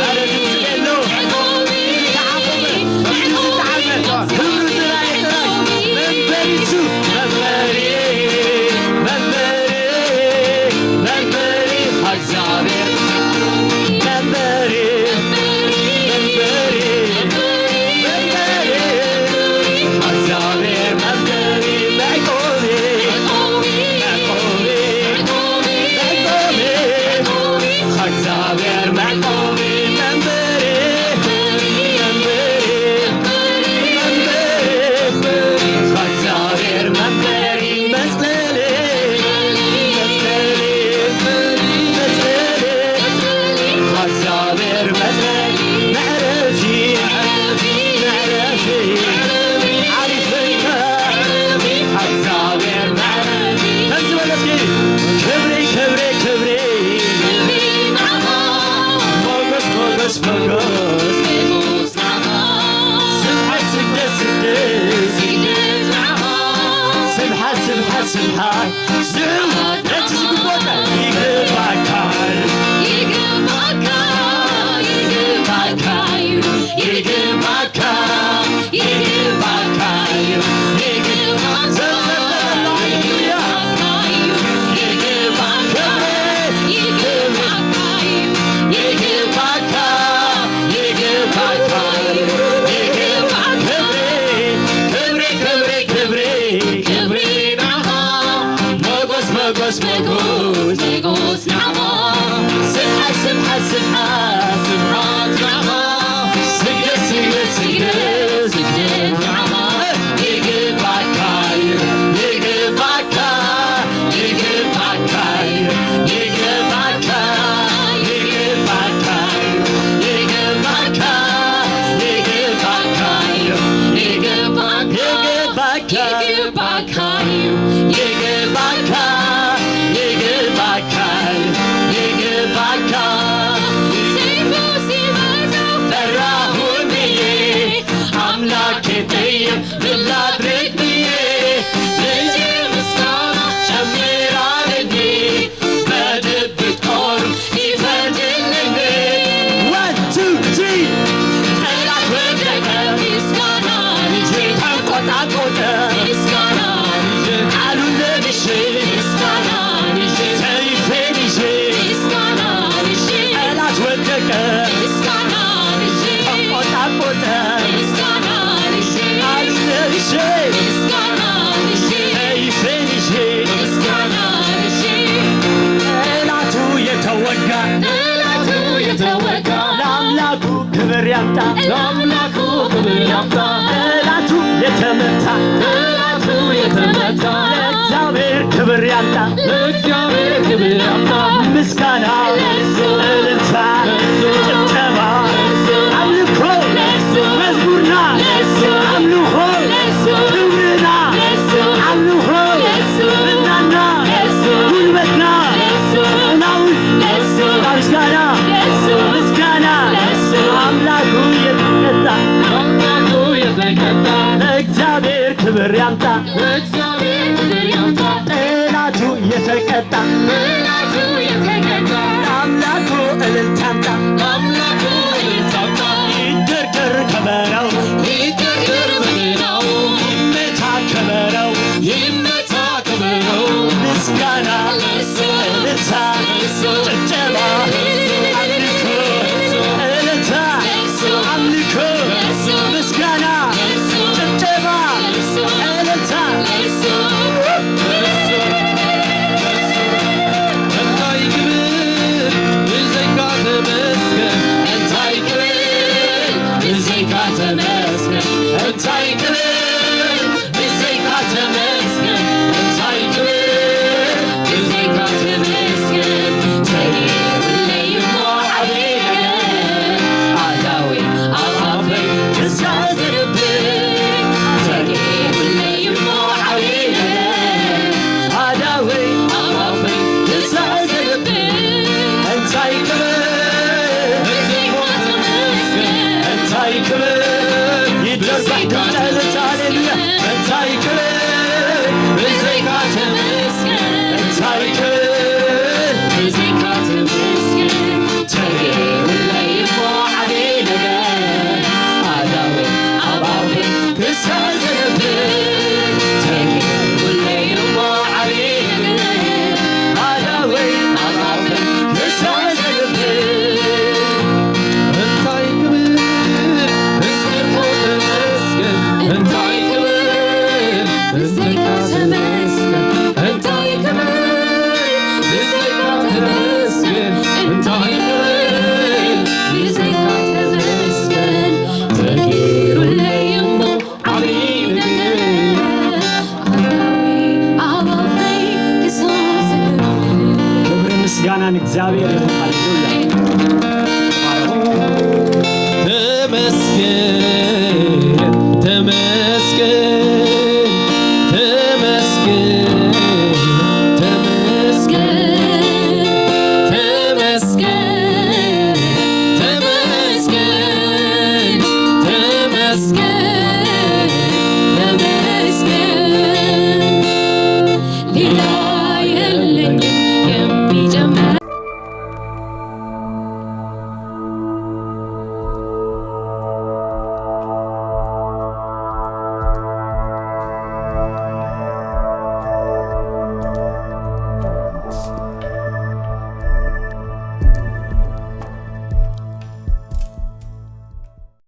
ኣረ ድምፂ የለው። ዝተዓቆበ፣ ከምዚ ዝተዓልመ፣ ክብሪ ዝረኣየ ጥራይ። መንበሪ እሱ፣ መንበሪ፣ መንበሪ፣ መንበሪ፣ እግዚኣብሔር መንበሪ፣ መንበሪ፣ መንበሪ፣ እግዚኣብሔር መንበሪ፣ መዕቆቢ፣ መዕቆቢ፣ መዕቆቢ፣ እግዚኣብሔር መዕቆቢ፣ መንበሪ፣ መንበሪ፣ መንበሪ፣ እግዚኣብሔር መንበሪ፣ መጽለሊ፣ መጽለሊ፣ መጽለሊ፣ እግዚኣብሔር መጽለሊ፣ መዕረፊ፣ መዕረፊ፣ ዓሪፍና፣ እግዚኣብሔር መዕረፊ። ከምዚ በለ እስኪ፣ ክብሪ፣ ክብሪ፣ ክብሪ፣ ሞገስ፣ ሞገስ፣ ሞገስ፣ ስብሐት፣ ስግደት፣ ስግደት፣ ስብሐት፣ ስብሐት፣ ስብሐት፣ ስብሐት ነቲ ዝግቦታ ይግባካ፣ ይግባካ፣ ይግባካ እዩ፣ ይግባካ፣ ይግባካ እዩ፣ ይግባካ፣ ሃሌሉያ። ይግባካ፣ ይግባካ እዩ፣ ይግባካ፣ ይግባካ እዩ፣ ይግባካ። ክብሪ፣ ክብሪ፣ ክብሪ፣ ክብሪ፣ ክብሪ ንዓኻ። ሞጎስ፣ ሞጎስ፣ ሞጎስ፣ ሞጎስ ንዓኻ። ስብሓት፣ ስብሓት፣ ስብሓት፣ ስብሓት ንዓኻ። ስግደት፣ ስግደት፣ ስግደት፣ ስግደት ንዓኻ። ይግባካ እዩ፣ ይግባካ፣ ይግባካ እዩ፣ ይግባካ፣ ይግባካ እዩ፣ ይግባካ፣ ይግባካ እዩ፣ ይግባካ፣ ይግባካ፣ ይግባካ እዩ፣ ይግባካ፣ ይግባካ እዩ፣ ይግባካ። ሰይፉ ሲበዛ ፈራሁ ብዬ ኣምላኬ ጠይቕ ምን ላድርግ ብዬ ምንጭ ምስጋና ጨምራለኝ በድብቅ ጦር ይፈርድልኝ። One, two, three. ጠላት ወደቀ ምስጋና ይዤ ተንቆጣቆጠ ምስጋና ይዤ ቃሉን ለብሼ ምስጋና ይዤ ሰይፌን ይዤ ምስጋና ይዤ ጠላት ወደቀ ምስጋና ይዤ ተንቆጣቆጠ ምስጋና ይዤ ቃሉን ለብሼ ምስጋና ይዤ ሰይፌን ይዤ ምስጋና ይዤ ጠላቱ የተወጋ ጠላቱ የተወጋ ለአምላኩ ክብር ያምጣ ለአምላኩ ክብር ያምጣ። ጠላቱ የተመታ ጠላቱ የተመታ ለእግዚአብሔር ክብር ያምጣ ለእግዚአብሔር ክብር ያምጣ። ምስጋና ለእሱ እልልታ ለእሱ ጭብጨባ ለእሱ አምልኮ ለእሱ መዝሙርና ለእሱ አምልኮ ለእሱ ክብርና ለእሱ አምልኮ ለእሱ ዝናና ለእሱ ጉልበትና ለእሱ ናውል ለእሱ ምስጋና ለእሱ ምስጋና ለእሱ አምላኩ የተቀጣ አምላኩ የተቀጣ ለእግዚአብሔር ክብር ያምጣ ለእግዚአብሔር ክብር ያምጣ። ጠላቱ የተቀጣ ጠላቱ የተቀጣ ለአምላኩ እልልታ ያምጣ ለአምላኩ እልልታ ያምጣ። ይደርደር ከበሮው ይደርደር በገናው ይመታ ከበሮው ይመታ ከበሮው ምስጋና ለእሱ እልልታ ለእሱ ጭብጨባ አምልኮ እልልታ ለእሱ አምልኮ ለእሱ ምስጋና ለእሱ ጭብጨባ ለእሱ እልልታ ለእሱ ለእሱ እንታይ ክብል ብዘይካ ተመስገን እንታይ ክብል ብዘይካ ተመስገን እንታይ ክብል ብዘይካ ተመስገን እንታይ ክብል ብዘይካ ተመስገን ተገይሩለይ እሞ ዓብዪ ነገር ኣዳወይ ኣብ ኣፈይ ክሳብ ዝነብር ተገይሩለይ እሞ ዓብዪ ነገር ኣዳወይ ኣብ ኣፈይ ክሳብ ዝነብር እንታይ ክብል ብዘይካ ተመስገን እንታይ ክብል ይደርባይ ድምፀ እልልታ ሃሌሉያ እንታይ ክብል ብዘይካ ተመስገን እንታይ ክብል ብዘይካ ምስጋና ንእግዚኣብሔር ይኹን። ሃሌሉያ። ተመስገን።